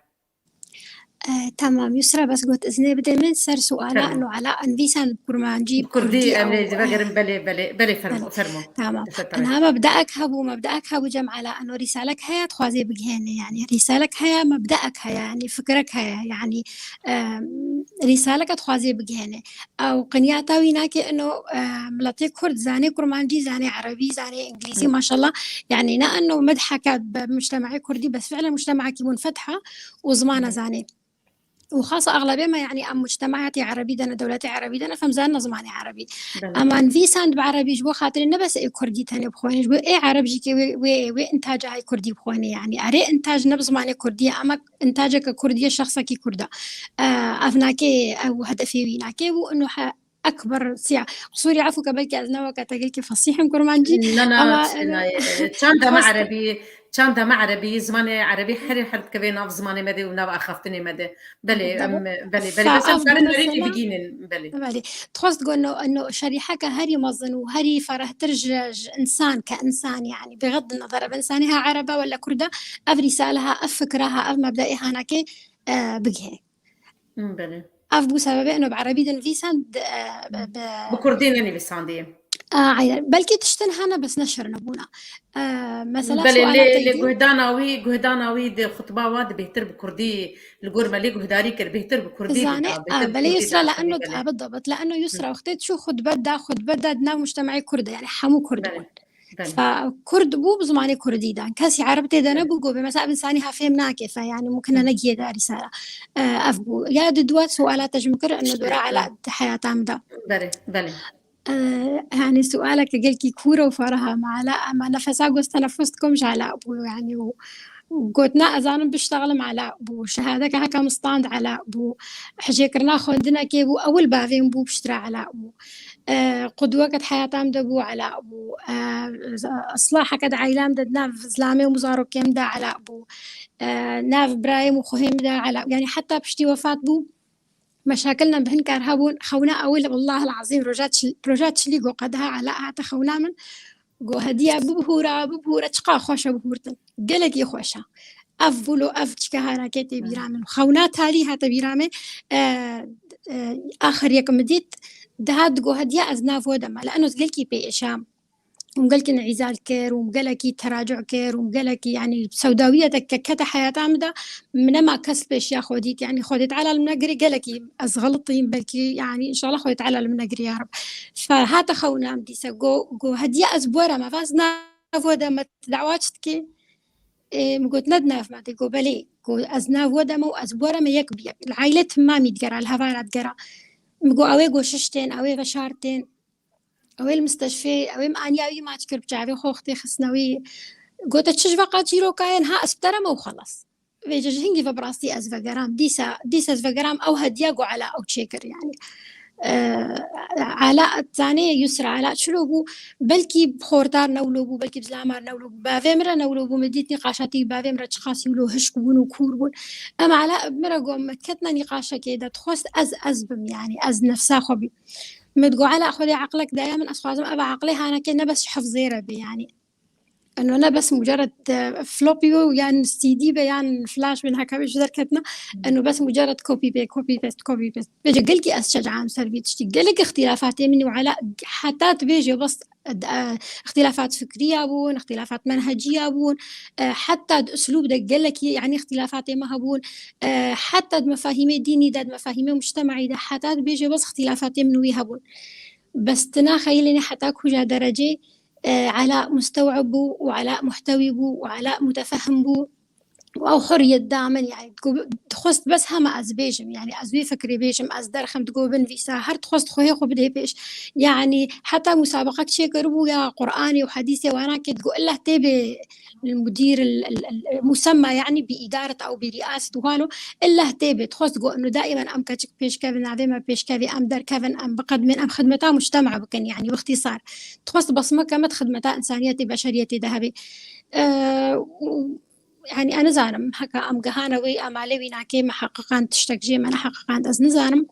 E, tamam, Yusra, bes got iznê bide min ser suala Fermo. Eno Ela, nivîsan bi kurmancî, bi Kurdî, kurdî em ew, lê divegerin, belê, belê, belê, fermo, Belê. Fermo. Tamam. Teşekkür ederim. Ena mebdaek hebû, mebdaek hebû Cem Ela, eno rîsalek heye, dixwazê bigihêne, yanî rîsalek heye, mebdaek heye, yanî fikrek heye, yanî, e, rîsalek dixwazê bigihêne. Ew qinyata wî nake eno, e, miletê Kurd zanê kurmancî, zanê erebî, zanê îngilîzî, Hı. Maşallah, yanî ne eno medheke bi mujtemaê Kurdî, bes fiilen mujtemaekî munfetha û zimana Hı. zanê. û xasa exlebê me, yanî em mujtemaetê erebî de ne, dewletê erebî de ne, fem zanin zimanê erebî. Belê. Em nivîsand bi erebî ji bo xatirê ne bes ê kurdî tenê bixwêne, ji bo ê ereb jî kê wê, wê, wê intaca hay kurdî bixwêne, yanî erê intac ne bi zimanê kurdî ye, ama intaceke kurdî ye, şexsekî kurd e. E, ev nake, ew hedefê wî nake û ino he-, Ekber, siya. Qusûrî, efû ke belkî ez ne weke te gelkî fesîh im kurmancî. Na, na, ama, çi nayê, e, çanda me xwest- erebî, çanda me erebî, zimanê erebî herî her dikeve nav zimanê me de û nav axaftinê me de. Belê, Tabii. Em, belê, belê, Fa bes em av karin mesela- merêkî bigînin, belê. Belê. Dixwest go no, no şerîheke herî mezin û herî ferehtir ji, ji însan ke însan, yani, bixed nezer ev însanê ha erebe wele kurda, ev rîsale ha, ev fikra ha, ev mebdeê hanakê, e, bigihê. Hmm, belê. Ev bû sebebê eno bi erebî dinivîsan, di, e, bi, bi Bi kurdî nenivîsandiye. A, aynen. Belkî tiştin hene, bes neşir nebûna. E, mesela Belê, suala lê, te lê dî- guhdana wî, guhdana wî di xutba wa di bêhtir bi kurdî, li gor me lê guhdarî kir, bêhtir bi kurdî Zane, dida, bêhtir a, bi belê kurdî Yusra, dida, لأنه belê. A, بالضبط، لأنه Yusra wextê çû xutbe da, xutbe da di nav mujtemeyê kurd de, yani hemû kurd Belê, bûn. Belê. Fa kurd bû bi zimanê kurdî dan. Kesî ereb tê de Belê. Nebû, go bê mesela ev însanî ha fêm nake, fa yani mumkin e Hı. Negiyê darî sara. E, ev bû. Ya di dua suala te ji min kir, eno dora Belê. Ela di heyata min de. Belê, belê. E, yani sualeke gelkî kûr û faraha me Ela, ama nefesa goz tenefus dikom ji Ela bû, yani û, û gotina ez zanim biştexlim Ela bû, şehadeke heke min stand Ela bû, hicêkirina xwendinekê bû, ewil bavê min bû piştre Ela bû. E, qudweke di heyata min de bû Ela bû. E, islaheke di aîla min de di nav zilamê û zarokê min de Ela bû. E, nav birayê min û xuhê min de Ela bû. Yani heta piştî wefat bû, meşakilna bi hin kar hebûn, xewna ewil, wellahil azîm, roja çil-, roja çilî go qediha Ela hate xewna min. Go hediya bibihûra, bibihûra, çiqa xweş e bihûrtin. Gelekî xweş e. Ev vilo, ev çike hanakê tê bîra min. Xewna talî hate bîra min. E, e, axir yek min dît, dihat digo hediya ez nav we de me. Leno ez gelkî pê êşam. Û gelkî min îzal kir, û gelekî teracu kir, û gelekî, yani, sewdawiye te ke kete heyata min de, min nema kes pêşiya xwe dît. Yani, Xwedê Teala li min negirê, gelekî ez xelitîm, belkî, yani, înşallah Xwedê Teala li min negirê, ya Reb. Fa hate xewna min dîse, go, go, hediya ez bi we re me, va ez nav we de me, tu dawa çi dikê? Ê, min got, ne di nav me de, go, belê, go, ez nav we de me û ez bi we re me yek bi yek. Li aîlê timamî digera, li hevara digera. Min go, ew ê go şiş tên, ew ê veşar tên. Ew ê li misteşfê, ew ê min aniya wî maç kir, bi çavê xwe wextê xistine wî. Gote, çi ji ve qat çîroka ye, niha ez bi te re me û xelas. Vêce ji hingî ve bi rastî ez vegeram. Dîsa, dîsa ez vegeram, ew hediya go Ela ew çêkir, yani. E, Ela, zanê Yusra, Ela çilo bû, belkî xortar newlo bû, belkî bi zilamar newlo bû, bavê min re newlo bû, min dît nîqaşatî bavê min re çiqasî wilo hişk bûn û kûr bûn. Em Ela min re got, me ketine nîqaşekê de, dixwest ez, ez bim, yani, ez nefsa xwe bîm. Min digot, Ela, Xwedê eqlek daye min, ez xwazim ev eqlê hanekê ne bes ji hifzê re bê, yanî. Eno ne bes mucerred, e, floppy bû, yan C D be, yan flash bin, heke ji derketine. Eno bes mucerred copy paste, copy paste, copy paste. Vêce gelkî ez şecam ser vî tiştî. Gelek îxtîlafatê min û Ela heta dibêje bes, e, îxtîlafat fikriya bûn, îxtîlafat menheciya bûn. E, heta di uslûb de gelekî, yanî îxtîlafatê me hebûn. E, heta di mefahîmê dînî de, di mefahîmê mujtemaî de, heta dibêje bes îxtîlafatê min û wî hebûn. Bes tu naxeyilînî heta kuja derecê, e, Ela musteweb bû û Ela muhtewî bû û Ela mutefehim bû. Û ew hurriyet da min, yani, digo, dixwest bes hema ez bêjim, yani, ez wî fikrê bêjim, ez derxim, digo, binivîsa, her dixwest xwehê xwe bidê pêş. Yani, heta musabeqek çêkiribû ya Qur'anê û hedîsê wana ke digo, illa tê bê المدير ال-، ال-، ال-، المسمى، يعني، بإدارة أو برئاسة وهانو، إلا هتيبت. خواست قو إنه دائمًا أم كتشك بيشكفن، عظيمة بيشكفي، أم دركفن، أم بقدمن، أم خدمتا مجتمع بكن، يعني، باختصار. تخواست بصمك مت خدمتا إنسانيتي، بشريتي، ذهبي. أه، و-، يعني، أنا زانم، هكا أم قهانوي، أم علوي ناكي، محققان تشتك جي، من حققان أز نزانم.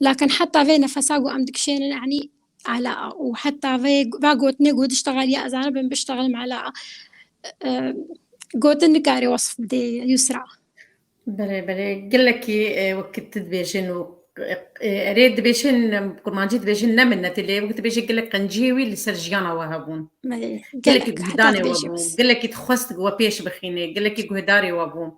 لكن حتى في نفسها قو أم دكشين، يعني، علاقة. وحتى في، في قوتني قو تشتغل يا أزانة بن بشتغل مع علاقة. أه، قوتني كاري وصف بدي يسرى. Belê, belê. Gelekî, e, wek tu dibêjin û, e, erê dibêjin, kurmancî dibêjin ne minnetê lê, wek dibêjin gelek qenciyê wî li ser jiyana we hebûn. Belê. Gelekî guhdanê we bû, gelekî dixwest we pêş bixînê, gelekî guhdarê we bû.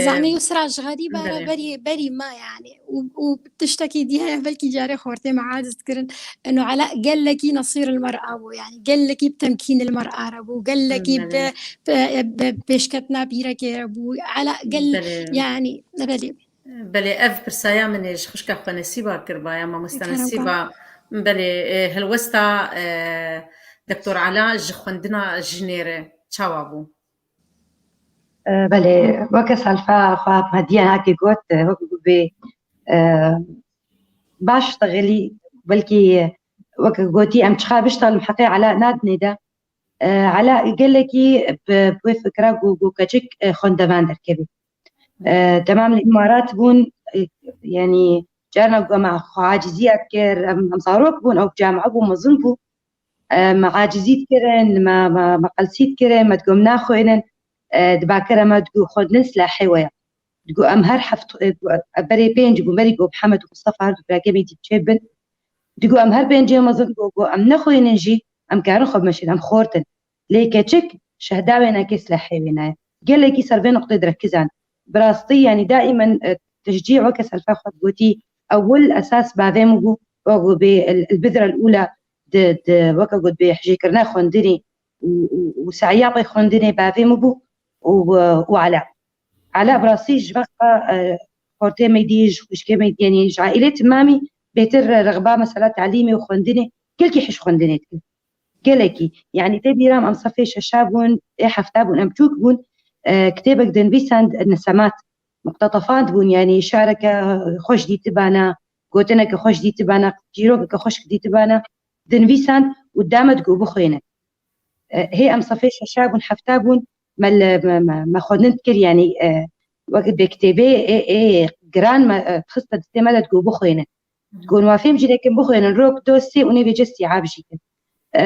Zanî Yusra ji xerîba re berî, berî ma, yani. Û, û tiştekî dî heye, belkî carê xortê me aciz dikirin. Eno Ela gelekî nesîr il mer'a bû, yani. Gelekî bi temkîn il mer'a re bû. Gelekî bi, bi, bi pêşketina pîrekê re bû. Ela gel, yani, belê. Belê, ev pirsaya min ê ji xwişka xwe Nesîba kiriba, ya mamoste Nesîba. Belê, e, helwesta, e, Doktor Ela ji xwendina jinê re çawa bû? E, belê, weke Salfa xwe hediya nakê got, e, wek bê, e, baş dixilî Belkî weke gotî em çiqa biştalin heqê Ela nadinê de. E, Ela gelekî bi, bi wê fikra ku, ku keçik, e, xwendevan derkevî. E, temam li Îmarat bûn, e, yanî carna ku me xwe aciziya dikir, em, em zarok bûn, ew camia bû, mezin bû. E, me acizî dikirin, me, me, me qelsî dikirin, me digot em naxwînin, e, dibakire me digot xwendin silahê we ye. Digot em her heft, e, berê pênc bûn, berî ku Mihemed û Mistefa her du birayekê me dî çê bin. Digot em her pêncê mezin, digot, digot em nexwînin jî, em karin xwe bimeşin, em xort in. Lê keçik şehda wênekê silahê wêne ye. Gelekî ser vê nuqtê direkizan. Bi rastî, yanî daîmen, e, teşcî weke selfa xwe gotî, ewil esas bavê min bû, weke bê el, el bidra el ula di, di, weke got bê hijêkirina xwendinê û, û, û seya pê xwendinê bavê min bû û, û Ela. Ela bi rastî ji vexta, e, xortê me dî, ji xwişkê me dî, yanî ji aîlê timamî bêtir rexba mesela talîmê û xwendinê, gelkî hej xwendinê dikir. Gelekî. Yanî tê bîra min em sefê şeşa bûn, ê hefta bûn, em çûk bûn, e, kitêbek dinivîsand nesemat. Muqtetefan dibûn, yanî şareke xweş dîtibana, gotineke xweş dîtibana, çîrokeke xweşk dîtibana, dinivîsand û dame digot bixwîne. E, hê em sefê şeşa bûn, hefta bûn, me li, me, me, me xwendin dikir, yanî, e, wek bê kitêbê, ê, ê, giran me, e, dixiste destê me de digot bixwîne. Gon wa fêm jî nekin bixwînin, rok, do, sê û nê vêce sîab jî kin. E,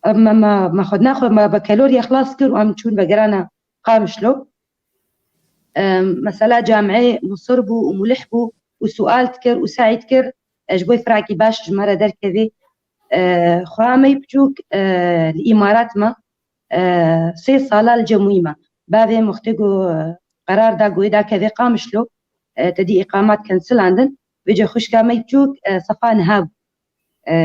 me, me, me xwedina xwe me bekaloriya xilas kir û em çûn vegerana Qamişlo. E, mesela camiyê musir bû û mulih bû û sual dikir û se'y dikir, e, ji bo firakî baş ji me re derkevê. E, xwira me yî biçûk, e, li Îmarat me, e, sê sala li cem wî me. Bavê min wextê ku, e, qerar da ku wê dakeve Qamişlo, e, te dî îqamat kensilandin. Vêce xwişka me yî biçûk, e, sefa niha bû. E,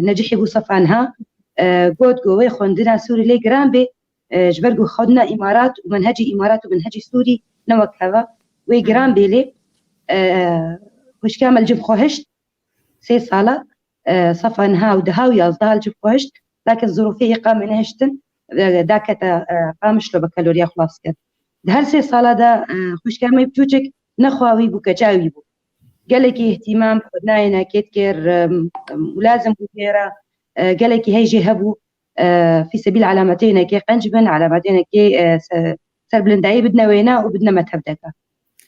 necihî bû sefa niha. E, got ku wê xwendina Sûrî lê giran bê, e, ji ber ku xwendina Îmarat û menhecî Îmarat û menhecî Sûrî ne wek heva. Wê giran bê lê, e, xwişka me li cem xwe hişt, sê sala, e, sefa niha û deha û yazdeha li cem xwe hişt, lakin zirûfê îqamê nehiştin, e, dakete, e, Qamişlo bekaloriya xilas kir. Di her sê sala de, e, xwişka me biçûçik nexwa wî bû, keça wî bû. Gelekî îhtîmam xwedinayê nekê dikir, e, û lazim bû jê re, e, gelekî hey jê hebû, e, fî sebîl alametê nekê qenc bin, alametê nekê, e, se-, serbilindayî bidine wêne û bidine methebdeke.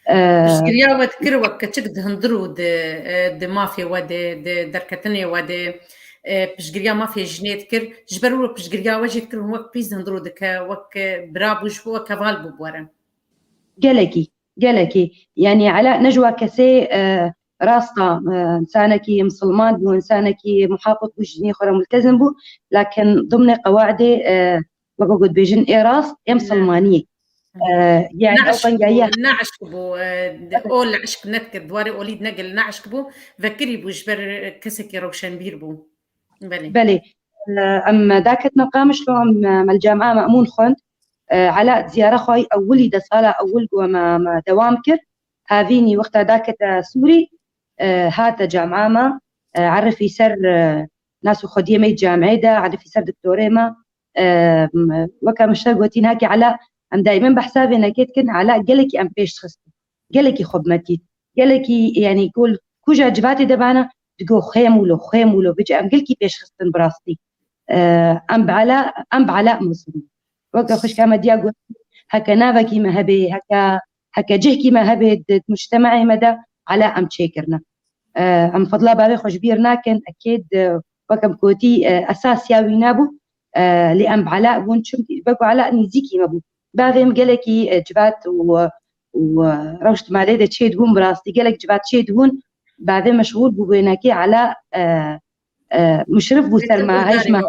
E, Piştgiriya we dikir wek keçik di hundir û di, e, di mafê we de, di derketinê we de, e, piştgiriya mafê jinê dikir. Ji ber wilo piştgiriya we jî dikir hûn wek pîs di hundir û dike, wek, e, bira bû ji bo wek heval bû bi we re. Gelekî, gelekî. Yanî Ela ne ji wa kesê, e, rasta, e, însanekî misilman bû, însanekî muhafid bû, ji dinê xwe re multezim bû, lakin dimnê qewaidê, e, weke ku dibêjin ê rast, ê misilmaniyê. E, yanî ew Ne'işk bû, bengayiya ne'işk bû, e, de-, ol eşk nedikir, di warê olî de negel ne'işk bû, vekirî bû ji ber kesekî rewşenbîr bû. Belê. Belê. E, em daketine Qamişlo, em, me li camia Me'mûn xwend. E, Ela ziyara xwe yî ewilî de sala ewil ku me, me dewam kir. Havînî wexta dakete Sûrî, e, hate camia me, e, erifî ser, e, nas û xwediyê me yî camiyê de, erifî ser doktorê me. E, m-, weke min ji te gotî, nakê Ela, em daîmen behsa vê nekê dikin, Ela gelekî em pêş dixistin. Gelekî xwe bi me dît. Gelekî, yanî, ku, kuja civatê de bana, digo xwêm wilo, xwêm wilo, vêce em gelkî pêş xistin bi rastî. E, em bi Ela, em bi Ela mezin. Weke xwişka me diya got, heke navekî me hebe, heke, heke cihkî me hebe di mujtema'ê me de, Ela em çêkirine. E, em fedla bavê xwe ji bîr nakin, ekêd, e, weke em gotî, e, esas ya wî nebû, e, lê em bi Ela bûn, çimkî wek ku Ela nîzîkî me bû. Bavê min gelekî, e, civat û, û, e, rewşt malê de çê dibûn, bi rastî gelek civat çê dibûn, bavê meşxûl bû wênekê Ela, e, e, muşrif bû ser me, hej me.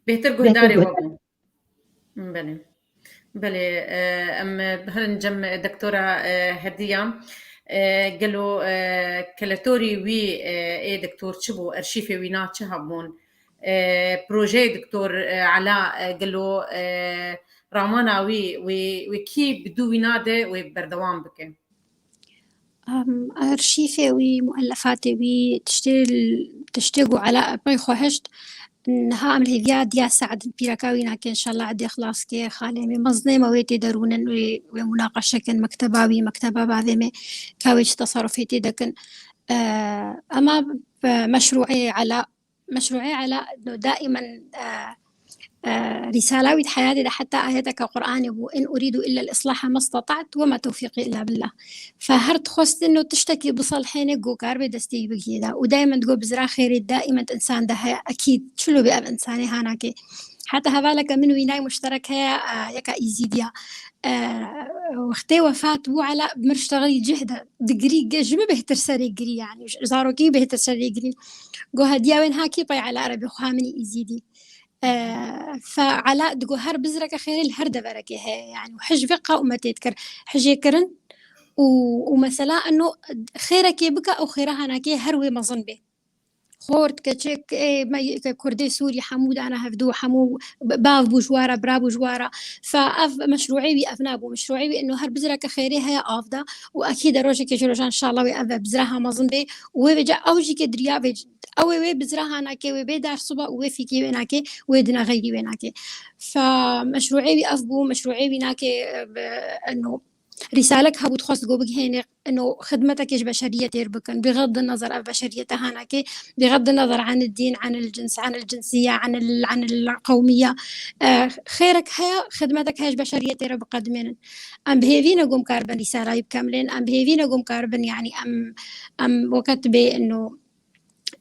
Bêhtir guhdarê we bû. Belê. Belê, e, em herin cem doktora, e, Hediya. E, gelo, e, keletorî wî, e, ê doktor çi bû? Erşîfê wî na çi hebûn? E, projeyê doktor, e, Ela, e, gelo, e, ramana wî, wê, wê kî bi dû wî nade, wê berdewam bike? Em, arşîfê wî, muelefatê wî, tiştê, tiştê ku Ela pey xwe hişt, niha em li hêviya diya Se'd in, pîreka wî nake, înşallah edê xilas ke, xalê me, mezinê me wê tê derûnin, wê, wê munaqeşe kin, mekteba wî, mekteba bavê me, ka wê çi tesarufê tê dekin. Ee, ama, e, meşruê Ela, meşruê Ela, no, daimen, e, e, risala wî di heyatê de heta ayeteke Qur'anê bû, "In uridu illa l-islaha mastata'tu ve ma tewfîqî illa billah." Fe her dixwestin no tiştekî biselhêne, go kar bê destê wî bigihê de. Û daimen digo bizra xêrê daimen di insan de heye, ekîd, çilo bê ev insanê hanakê. Heta hevaleke min wînay muşterek heye, e, yeka Îzîdiya. E, wextê wefat bû, Ela bi mir ştexilî cih de digirî, ge ji min bêhtir serê girî, yanî ji zarokî bêhtir serê girî. Go hediya wên ha kî pey Ela re bê xwe ha minî Îzîdî. E, fe Ela digo her bizreke xêrê li her deverekê heye, yanî û hij vê qewmetê dikir. Hijê kirin û, û mesela eno xêrekê bike, ew xêra hanakê her wê mezin bê. Xort, keçik, ê, me, ke Kurdê Sûrî hemû dana hevdû, hemû b-, bav bû ji wara, bira bû ji wara. Fe ev meşruê wî ev nabû. Meşruê wî eno her bizreke xêrê heye av da û ekîd e rojekê ji rojan inşallah wê ev bizra ha mezin bê û wê vêca ew jî ke diriya vê, ew ê wê bizra hanakê wê bê dar siba û wê fîkê wê nakê, wê dina xeyrî wê nakê. Fe meşruê wî ev bû, meşruê wî nakê, e, be-, eno Rîsalek hebû dixwest go bigihêne, ino xidmetekê ji beşeriyetê re bikin. Bixeddin nezer ev beşeriyete hanakê, bixeddin nezer anil dîn, anil cins, anil cinsiye, anil, anil qewmiye. E, xêrek heye, xidmetek heye ji beşeriyetê re biqedimênin. Em bi hêvî ne go em karibin rîsalayî bikemlên, em bi hêvî ne go em karibin, yanî em, em weketibê ino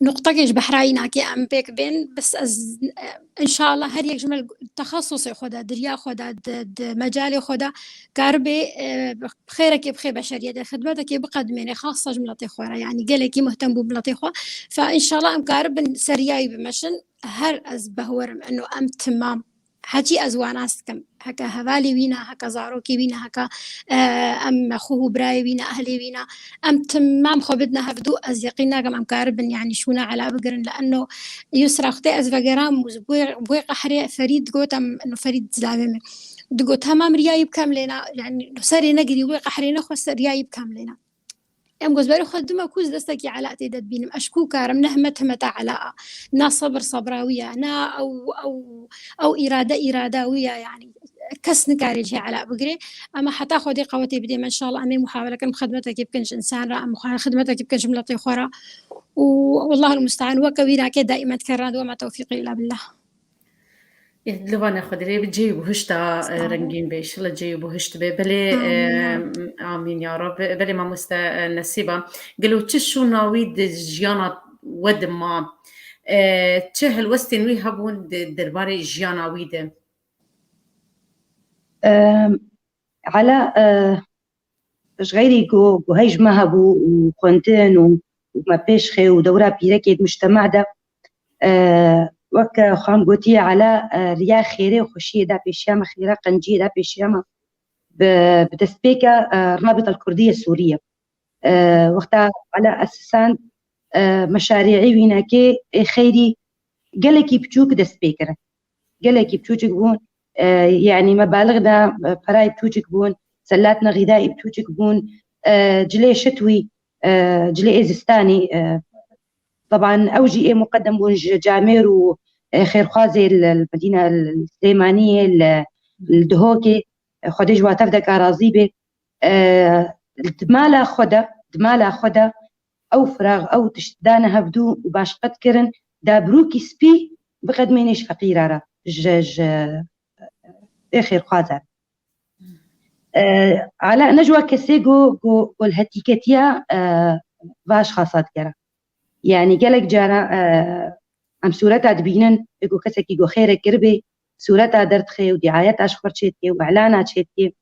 nuqtekê ji behrayî nakê em pêk bên, bes ez, e, înşallah her yek ji me li texesusê xwe de, diriya xwe de, di, di mecalê xwe de karibe, e, xêrekê bixê beşeriyetê, xidmetekê biqedimêne, xasa ji miletê xwe re, yanî gelekî muhtem bû miletê xwe. Fe înşallah em karibin seriyayî bimeşin. Her ez behwerim ino em timam Hecî ez wana dikim. Heke hevalê wî ne, heke zarokê wî ne, heke, e, em xwe û birayê wî ne, ehlê wî ne. Em timam xwe bidine hevdû, ez yeqîn nakim em karibin, yanî şûna Ela bigirin. Li eno Yusra wextê ez vegeram û ji bo wê, bo wê qehrê Ferîd digot, em, eno Ferîd zilavê min. Digot, hema em riyayî bikem lê ne, yanî serê negirî wê qehrê ne xwe ser riyayî bikem lê ne. Em gozberê xwe dime ku ez destekî Ela tê de dibînim. Ez ku karim, ne hime timeta Ela a. Na sebir sebra wî ya, na ew, ew, ew îrade îrada wî ya, yanî kes nikare cihê Ela bigire. Ama heta Xwedê qewetê bidê me, înşallah em ê muhawele kin, xidmetekê bikin ji însan re, em muha-, xidmetekê bikin ji miletê xwe re. Û Allahul musta'an, weke wî nake daîmen dikerran, ve ma tewfîqî illa billah. Li vana Xwedê rê bi cihê û bihişta, e, Amin. Rengîn be. Înşallah cihê û bihişt be. Belê, e, Amin, ya Rab. Amin ya Rab. Belê mamoste, e, Nesîba. Gelo çi şûna wî di jiyana we de ma? E, çi helwestên wî hebûn di derbarê jiyana wî de? Em, Ela, e, ji xeyrî ku, ku hej me hebû û xwendin û, û me pêş xê û dewra pîrekê di mujtema de, e, wek xan gotiye Ela, e, riya xêrê û xweşiyê da pêşiya me, xêra qenciyê da pêşiya me. Bi, bi destpêka, e, Rabita Kurdiye Sûriye. E, wexta Ela esisand, e, meşarî'î wînekê ê xeyrî gelekî biçûk dest pê kirin. Gelekî biçûçik bûn, e, yanî mebalixna, e, perayê biçûçik bûn, selatna xîdayî biçûçik bûn, e, cilê şitwî, e, cilê ê zistanî, e, teban ew jî ê muqedem bûn ji camêr û, e, xêrxwazê li, li Medîna, li Silêmaniyê, li, li Dihokê, e, Xwedê ji wa tev de ka razî bê. E, di mala xwe de, di mala xwe de ew firax, ew tişt dane hevdû û başqet kirin, da birûkî spî biqedimênê ji feqîra re, ji, ji ê xêrxwaza re. E, Ela ne ji wa kesê ku, ku, ku li hetîketiya, e, va ji xasa digere. Yanî gelek cara, e, em sûreta dibînin, ê ku kesekî ku xêrek kiribê, sûreta derdixe û dîayeta ji xwe çêdike û îlana çêdike.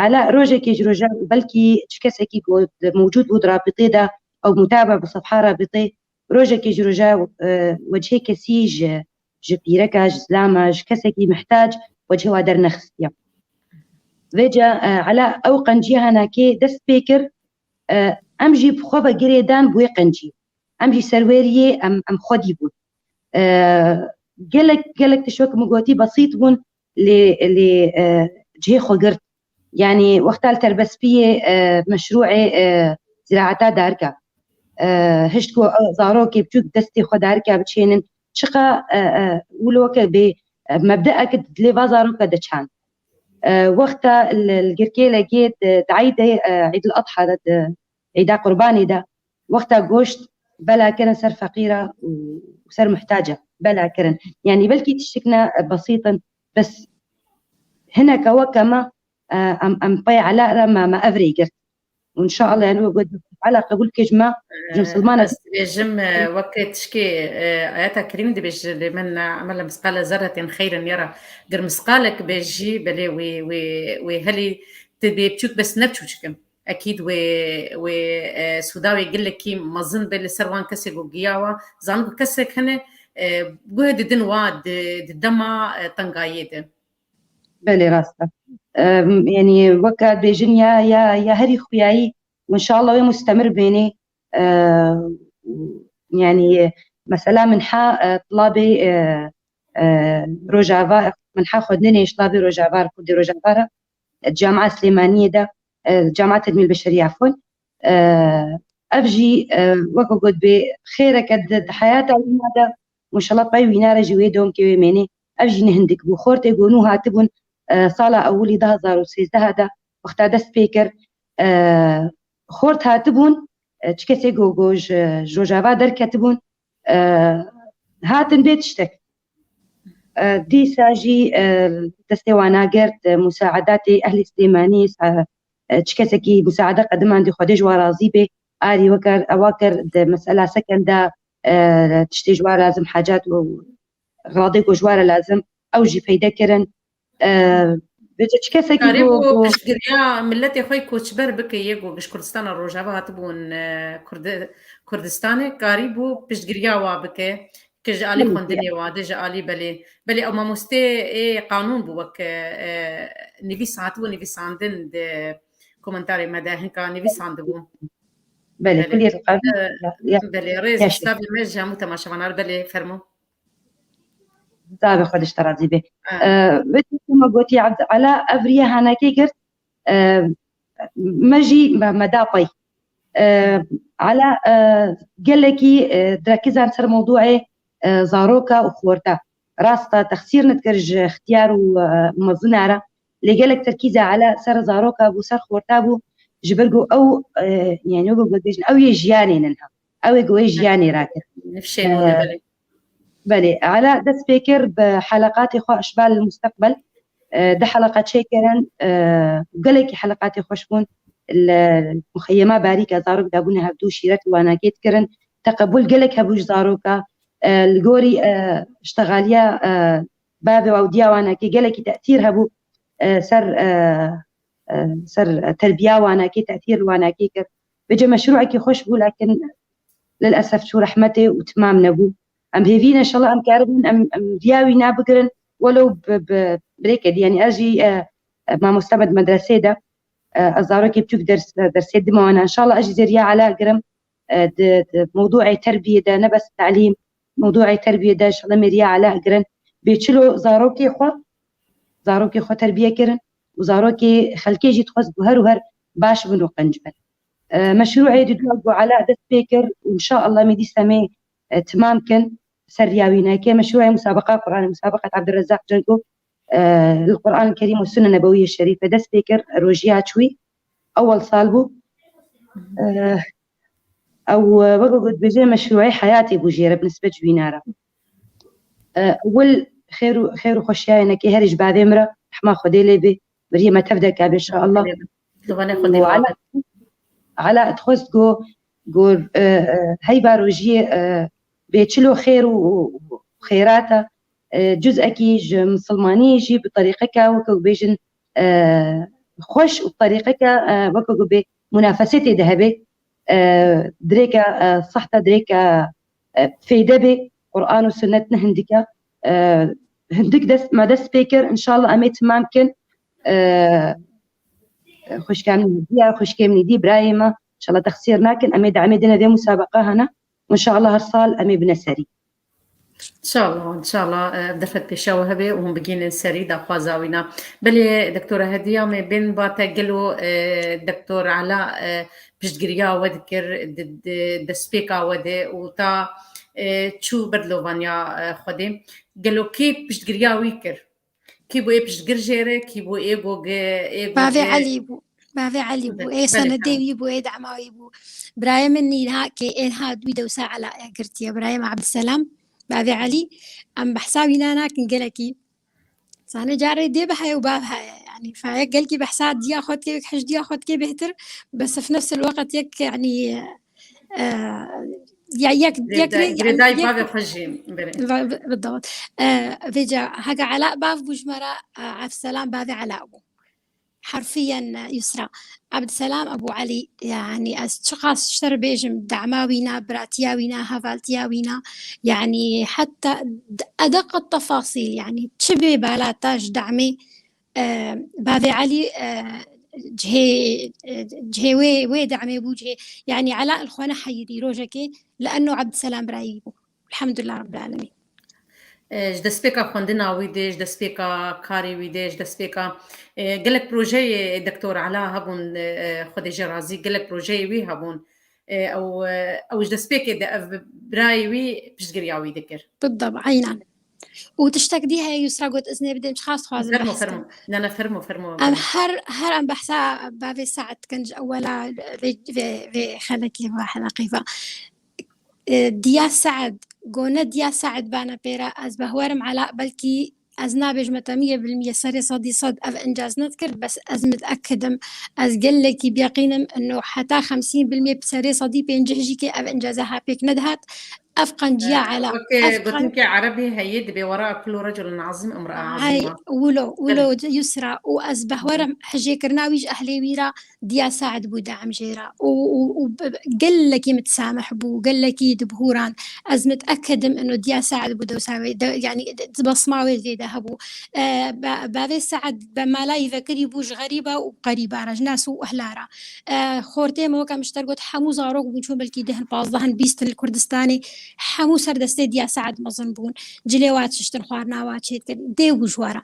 Ela rojekê ji rojan û belkî çi kesekî ku mewcûd bû di rabitê de ew mutaba bi sefha rabitê, rojekê ji rojan, e, wecihê kesî ji, ji pîreka, ji zilama, ji kesekî mihtac wecihê wa dernexistiye. Vêca, e, Ela ew qenciya hanakê dest pê kir, e, em jî bi xwe ve girêdan bi wê qencî. Em jî serweriyê em, em xwedî bûn. E, gelek, gelek tişt wek min gotî besît bûn, lê, lê, e, cihê xwe girt. Yanî wexta li Terbespiyê, e, meşrûê, e, ziraeta darika. E, hişt ku, e, zarokê biçûk destê xwe darika biçênin, çiqa, e, e, wilo weke bê, e, mebdeek dilê va zaroka de çand. E, wexta li, li Girkêlekê di, di eydê, e, Eyd el Adha de, di Eyda Qurbanê de, wexta goşt bela kirin ser feqîra û ser muhtaca bela kirin. Yanî belkî tiştik ne besît in, bes hineke weke me, e, em, em pey Ela re me, me ev rê girt. Û înşallah, yanî, we got, Ela qebûl ke ji me, ji misilmana. Ez dibêjim, e, weke tişkê, e, ayeta kerîm dibêje, lê min, e, emele misqale zerretên xeyrin yara. Gir misqalek be jî, belê wê, wê, wê helî tu bê biçûk bes ne biçûçik in. Ekîd wê, wê, e, sûda wê gelekî mezin be li ser wan kesê ku giyawa. Zanin ku kesek hene, e, guhê didin wa di, di dema, e, tengayê de. Belê, rast e. Em, yanî weke dibêjin ya, ya, ya herî xuyayî û înşallah wê mustemir bênê. E, yanî mesela min ha, e, tilabê, e, e, Rojava, min ha xwedinê ji tilabê Rojava, Kurdê Rojava re, e, Camia Silêmaniyê de, e, Camia Tedmîr Beşerî, efûn. E, ev jî, e, weke got bê xêreke di, di heyata wîna de, û înşallah pey wîna re jî wê domkê wê mênê. Ev jî ne hindik bû. Xortê ku nû hatibûn, e, sala ewilî du hazar û sêzdeh de, wexta dest pê kir, e, xort hatibûn, e, çi kesê ku, ku ji, ji Rojava derketibûn, e, hatin bê tiştek. E, dîsa jî, e, destê wan agirt, e, musaedatê ehlî Silêmaniyê, e, e, çi kesekî musaede qedimandî, Xwedê ji wan razî bê, arî wekar, ewa kir di mesela seken de, e, tiştê ji wan lazim, hacat û xeladê ku ji wan re lazim, ew jî peyde kirin. E, vêce çi kesekî Karî ku, bû ku piştgiriya miletê xwe koçber bike, yê ku ji Kurdistana Rojava hatibûn, e, Kurdi-, Kurdistanê, karî bû piştgiriya wa bike, ke ji alî Belê, xwendinê wa de, ji alî belê. Belê ew mamostê ê qanûn bû wek, e, nivîs hatibû nivîsandin di komentarê me de hinka nivîsandibû. Belê, Belê. kulî qev-, E, ya, ya, belê, rêz ya, kitabê me ji hemû temaşevanar, belê, fermo. Zavê xwe dişte razî bê. Ha. E, wê tiştê me gotî, Ebd Ela ev riya hanakê girt, e, me jî me, me da pey. E, Ela, e, gelekî, e, direkizan ser mewdûê, e, zaroka û xorta. Rast e, texsîr nedikir ji ixtiyar û, e, mezina re. Lê gelek terkîza Ela ser zaroka bû, ser xorta bû, ji ber ku ew, e, yanî wek ku dibêjin, ew yê jiyanê ne niha. Ew ê ku wê jiyanê rakir. Nifşê E, nû de, belê. Belê, Ela dest pê kir bi heleqatê xwe Eşbal Musteqbel. E, du heleqa çêkirin, e, gelekî heleqatê xweş bûn. Li muxeyema Barîka zarok dabûne hevdû, şîret û wanakê dikirin. Teqebûl gelek hebû ji zaroka. E, li gorî, e, iştexaliya, e, bavê û ewdiya wanakê gelekî tetîr hebû, e, ser, e, e, ser terbiya wanakê, tetîr wanakê kir. Vêce meşrûekî xweş bû, lakin lilesef çû rehmetê û timam nebû. Em hêvî ne, inşallah em karibin, em, em riya wî nabigirin, welew bi, bi, birêke dî. Yanî ez jî, e, e, mamoste me di medresê de, e, ez zarokê biçûk ders, dersê dime wana. Inşallah ez jî zêriya Ela girim, e, di, di mewdûê terbiyê de, ne bes telîm, mewdûê terbiyê de, inşallah me riya Ela girin. Bê çilo zarokê xwe, zarokê xwe terbiye kirin û zarokê xelkê jî dixwest ku her û her baş bin û qenc bin. E, meşrûê didû ku Ela dest pê kir û inşallah me dîsa me, e, timam kin ser riya wî neke. Meşrûê musabeqa Qur'anê, musabeqet Abdurrezzaq Cengo, e, li Qur'an Kerîm û Sunne Nebewiyê Şerîfe dest pê kir, rojiya çûyî, ewel sal bû. E, ew, e, wek ku dibêje meşrûê heyatê bû jê re bi nisbet ji wîna re. E, ewel xêr û, xêr û xweşiyayê neke herî ji bavê min re, rehma Xwedê lê bê, beriyê me tev de ke inşallah. Li vanê Xwedê Û Ela, Ela dixwest ku, ku, e, e, heyva rojiyê, e, bê çilo xêr û, û, û xêrata, e, cuzekî ji misilmaniyê jî bi terîqeke, weke ku bêjin, e, xweş û terîqeke, e, weke ku bê munafesetê de hebe, e, dirêke, e, sehta dirêke, e, feyde bê, Qur'an û sunnet ne hindike, e, hindik dest, me dest pê kir, inşallah em ê timam kin, e, xwişka min hediye, xwişkê min dî, birayê me, inşallah texsîr nakin, em ê demê dine vê musabeqa hene, û inşallah her sal em ê bine serî. Înşallah, înşallah, e, ev defet pêşa we hebe û hûn bigihînin serî daxwaza wîna. Belê, Doktora Hediya, me bên ba te gelo, e, Doktor Ela, e, piştgiriya we dikir, di, di destpêka we de û ta, e, çû ber dilovaniya, e, Xwedê. Gelo kê piştgiriya wî kir? Kî bû ê piştgir jê re, kî bû ê go ge-, ê go Bavê ge- Elî bû. Bavê Elî bû, ê senedê wî bû, ê dema wî bû. Birayê min nîha kê ênha wî dewsa Elaya girtiye. Birayê min Ebdselam, bavê Elî, em behsa wîna nakin gelekî. Zanê carê dê bi heye û bav heye. Yani, fa yek gelkî behsa diya xwe dike, yek hij diya xwe dike bêhtir, bes fi nefs el weqt yek, yani, e, ya yek, yek rê, Girêdayî yek bavê xwe jî, belê. Bi-, bi-, بالضبط. E, vêca, heke Ela bav bû ji me re, e, Ebdselam bavê Ela bû. Herfiyen, e, Yusra. Ebdselam Ebû Elî, yani, ez çiqas ji te re bêjim, dema wîna, biratiya wîna, hevaltiya wîna, yani, heta d-, edaq tefasîl, yani, çi bê bala te ji demê, e, bavê Elî, e, cihê, e, cihê wê, wê demê bû, cihê, yani, Ela li xwe neheyirî rojekê, li enno Ebdselam birayî bû. Elhamdulillah Rabbil Alemîn. E, ji destpêka xwendina wî dê, ji destpêka karê wî dê, ji destpêka, e, gelek projeyê Doktor Ela hebûn, e, e, Xwedê jê razî, gelek projeyê wî hebûn. E, ew, e, ew ji destpêkê de ev birayê wî piştgiriya wî dikir. بالضبط, eynen. Û tiştek dî heye, Yusra, got iznê bidêm, çiqas dixwazim Fermo, behs fermo. Kim. Ne, ne, fermo, fermo, Em fermo. her, her em behsa bavê Se'd dikin ji ewwela vê, vê, vê xelekê ve, heleqê ve. E, diya Se'd, gone diya Se'd bane pêra, ez behwerim Ela belkî ez nabêjme te miye bil miye serê sedî sed ev incaz nedikir, bes ez mitekidim, ez gelekî biyeqînim, ino heta xemsîn bil miye serê sedî pêncî jî kê ev incaza ha pêk nedihat. Ev qenciya Ela, weke ev qen- gotinkê erebî heye, dibê wera'a kullu reculin azîm imra'a Ay, azîma. Wilo, wilo Belê. Yusra, û ez behwerim hijêkirina wî ji ehlê wî re diya Se'd bû de'm jê re. Û, û, û b-, gelekî mitsamih bû, gelekî dibihûran. Ez mitekidim ino diya Se'd bû dewsa wê, de, yani, di besma wê vê de hebû. E, ba-, bavê Se'd be malayî vekirî bû ji xerîba û qerîba re, ji nas û ehla re. E, xortê me weke min ji te re got, hemû zarok bûn, çûn belkî deh in, pazdeh in, bîst in li Kurdistanê. Hemû ser destê diya Se'd mezin bûn. Cilê wa çiştin, xwarina wa çêdikirin. Dê bû ji we re.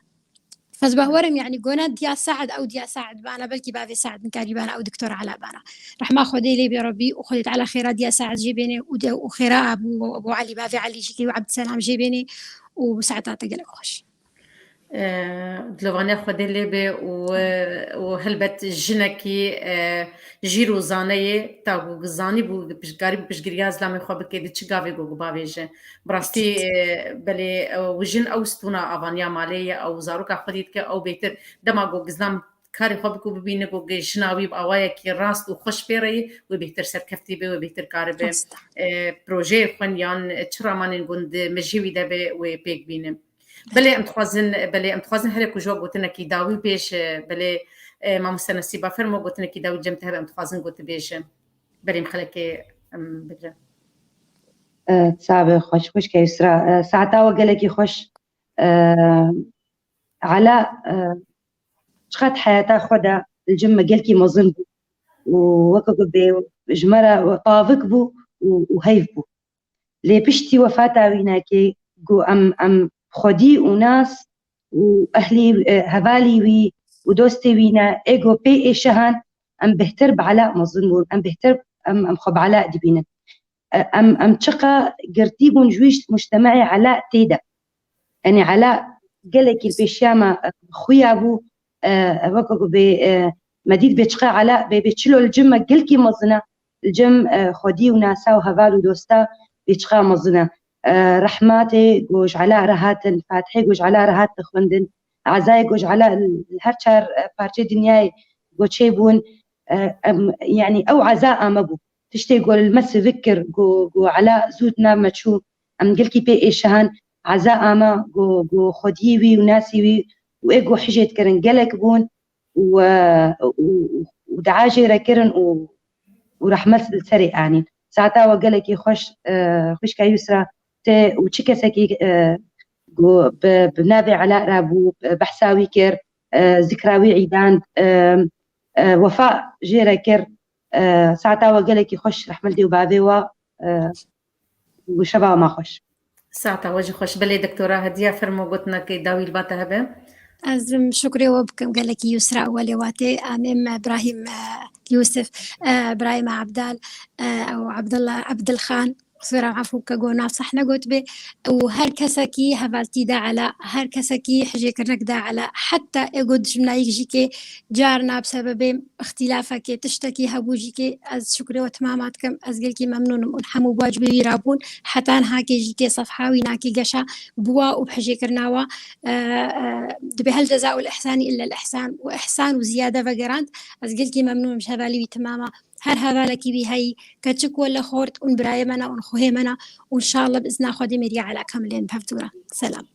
Ez behwerim, yani, gona diya Se'd, ew diya Se'd bana, belkî bavê Se'd nikarî bana, ew Doktor Ela bana. Rehma Xwedê lê bê Rebbî û Xwedê Teala xêra diya Se'd jê bêne û de, û xêra Ebû, Ebû Elî, bavê Elî jî kê û Ebdselam jê bêne û saeta te gelek xweş. E, dilovaniya Xwedê lê bê û, û helbet jinekî, e, jîr û zane ye, ta ku zanî bû, piş-, karî bû piştgiriya zilamê xwe bike, di çi gavê ku bavêje. Bi rastî, e, belê, e, wijin ew stûna avaniya malê ye, ew zaroka xwedî dike, ew bêhtir dema ku gizlam karê xwe bike û bibîne ku jina wî bi awayekî rast û xweş pê re ye, wê bêhtir serkeftî be, wê bêhtir karibe, Rast. e, projeyê xwe yan çi ramanên gund mejiyê wî de be, wê pêk bîne. Belê, em dixwazin, belê, em dixwazin here ku ji we gotinekî dawî bêje, belê, e, mamoste Nesîba, fermo, gotinekî dawî cem te hebe, em dixwazin gotibêje. Berê em xelekê, em, bigrin. E, sabe xweş, xweş ke Yusra. E, saeta we gelekî xweş. E, Ela, e, çiqet heyata xwe de li cem me gelkî mezin bû û weke ku bê ji me re tavik bû û, û heyv bû. Lê piştî wefata wî nekê ku em, em xwedî û nas û ehlî, e, hevalî wî û dostê wî ne, ê ku pê ê şehan, em bêhtir bi Ela mezin bûn, em bêhtir, em, em xwe bi Ela dibînin. E, em, em çiqa girtî bûn ji wî mujtemeê Ela tê de. Yanî Ela gelekî li pêşiya me, e, xuya bû, e, e, weke ku bê, e, me dît bê çiqa Ela bê, bê çilo li cem me gelkî mezin e, li cem, e, xwedî û nasa û heval û dosta bê çiqa mezin e. E, rehmatê ku ji Ela re hatin, fatihê ku ji Ela re hat dixwendin, ezayê ku ji Ela li her çar, e, parçeyê dinyayê ku çêbûn, e, em, yanî ew eza a me bû. Tiştê ku li me sivik kir, ku, ku Ela zû di nav me çû, em gelkî pê êşehan, eza a me ku, ku xwediyê wî û nasî wî û ê ku hijê dikirin gelek bûn û, e, û, û, û dua jê re kirin û, û rehmet li serê anîn. Saeta we gelekî xweş, e, xwişka Yusra, te û çi kesekî, e, ku bi, bi navê Ela re bû, e, behsa wî kir, e, zikra wî îdand, e, e, wefa jê re kir. E, saeta we gelekî xweş, rehmet li dê û bavê we, e, û şeva we ma xweş. Saeta we jî xweş. Belê, doktora Hediya, fermo, gotinekê dawî li ba te hebe. Ez, em, şukrê we bikim gelekî Yusra, welê watê, em, em, Ibrahîm, e, Yusuf, e, Ibrahîm Abdal, e, ew Abdullah, Abdulxan, Qisûra efû ke got nav seh negot bê û her kesekî hevaltî da ela, her kesekî hijêkirinek da ela, heta ê got dijminayîk jî kê carna bi sebebê îxtîlafekê, tiştekî hebû jî kê ez şukrê we timama dikim, ez gelkî memnûn im û hemû bi wacibê wî rabûn, heta niha kê jî kê sefha wî nakê geşa bi wa û bi hijêkirina wa, e, e, dibê hel ceza û l-ihsanî illa l-ihsan û ihsan û ziyade vegerand, ez gelkî memnûn im ji hevalî wî timama. Her hevalekî wî heyî, keçik wele xort ûn birayê me ne ûn xuhê me ne û înşallah bi izna Xwedê mêriya ela kamilên bi hev dû re. Selam.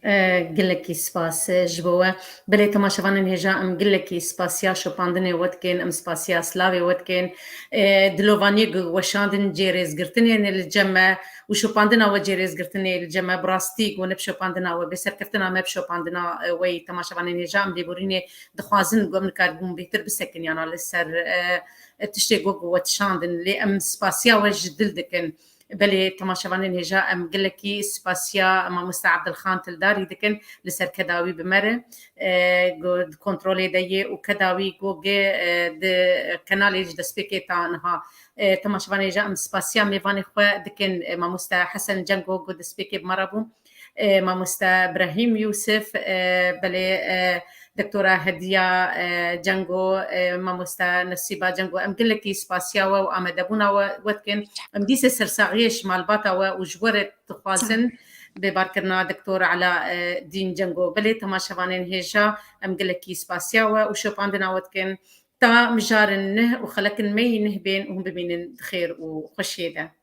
E, gelekî spas, e, ji bo we. Belê temaşevanên hêja, em gelekî spasiya şopandinê we dikin, em spasiya silavê we dikin. E, dilovaniyê ku weşandin cê rêzgirtinê ne li cem me û şopandina we cê rêzgirtinê li cem me, bi rastî ku ne bi şopandina we, bê serkeftina me bi şopandina, e, we yî. Temaşevanên hêja, em lêborînê dixwazin ku em nikaribûn bêhtir bisekin, yana li ser, e, e, tiştê ku, ku we tişandin. Lê em spasiya we ji dil dikin. Belê temaşevanên hêja, em gelekî spasiya mamoste Abdilxan Tildarî dikin li ser keda wî bi me re, e, ku di kontrolê de yê û keda wî ku ge, e, di kenalê ji destpêkê ta niha. E, temaşevanên hêja, em spasiya mêvanê xwe dikin, e, mamoste Hesen Cengo ku destpêkê bi me re bû. E, mamoste Brahîm Yûsif, e, belê, e, Doktora Hediya, e, Cengo, e, mamoste Nesîba Cengo, em gelekî spasiya we û amadebûna we, we dikin. Em dîse sersaxiyê ji malbata we û ji we re dixwazin bêbarkirina Doktor Ela, e, Dîn Cengo. Belê temaşevanên hêja, em gelekî spasiya we û şopandina we dikin. Ta mijarin neh û xelekin me yî neh bên û hûn bimînin di xêr û xweşiyê de.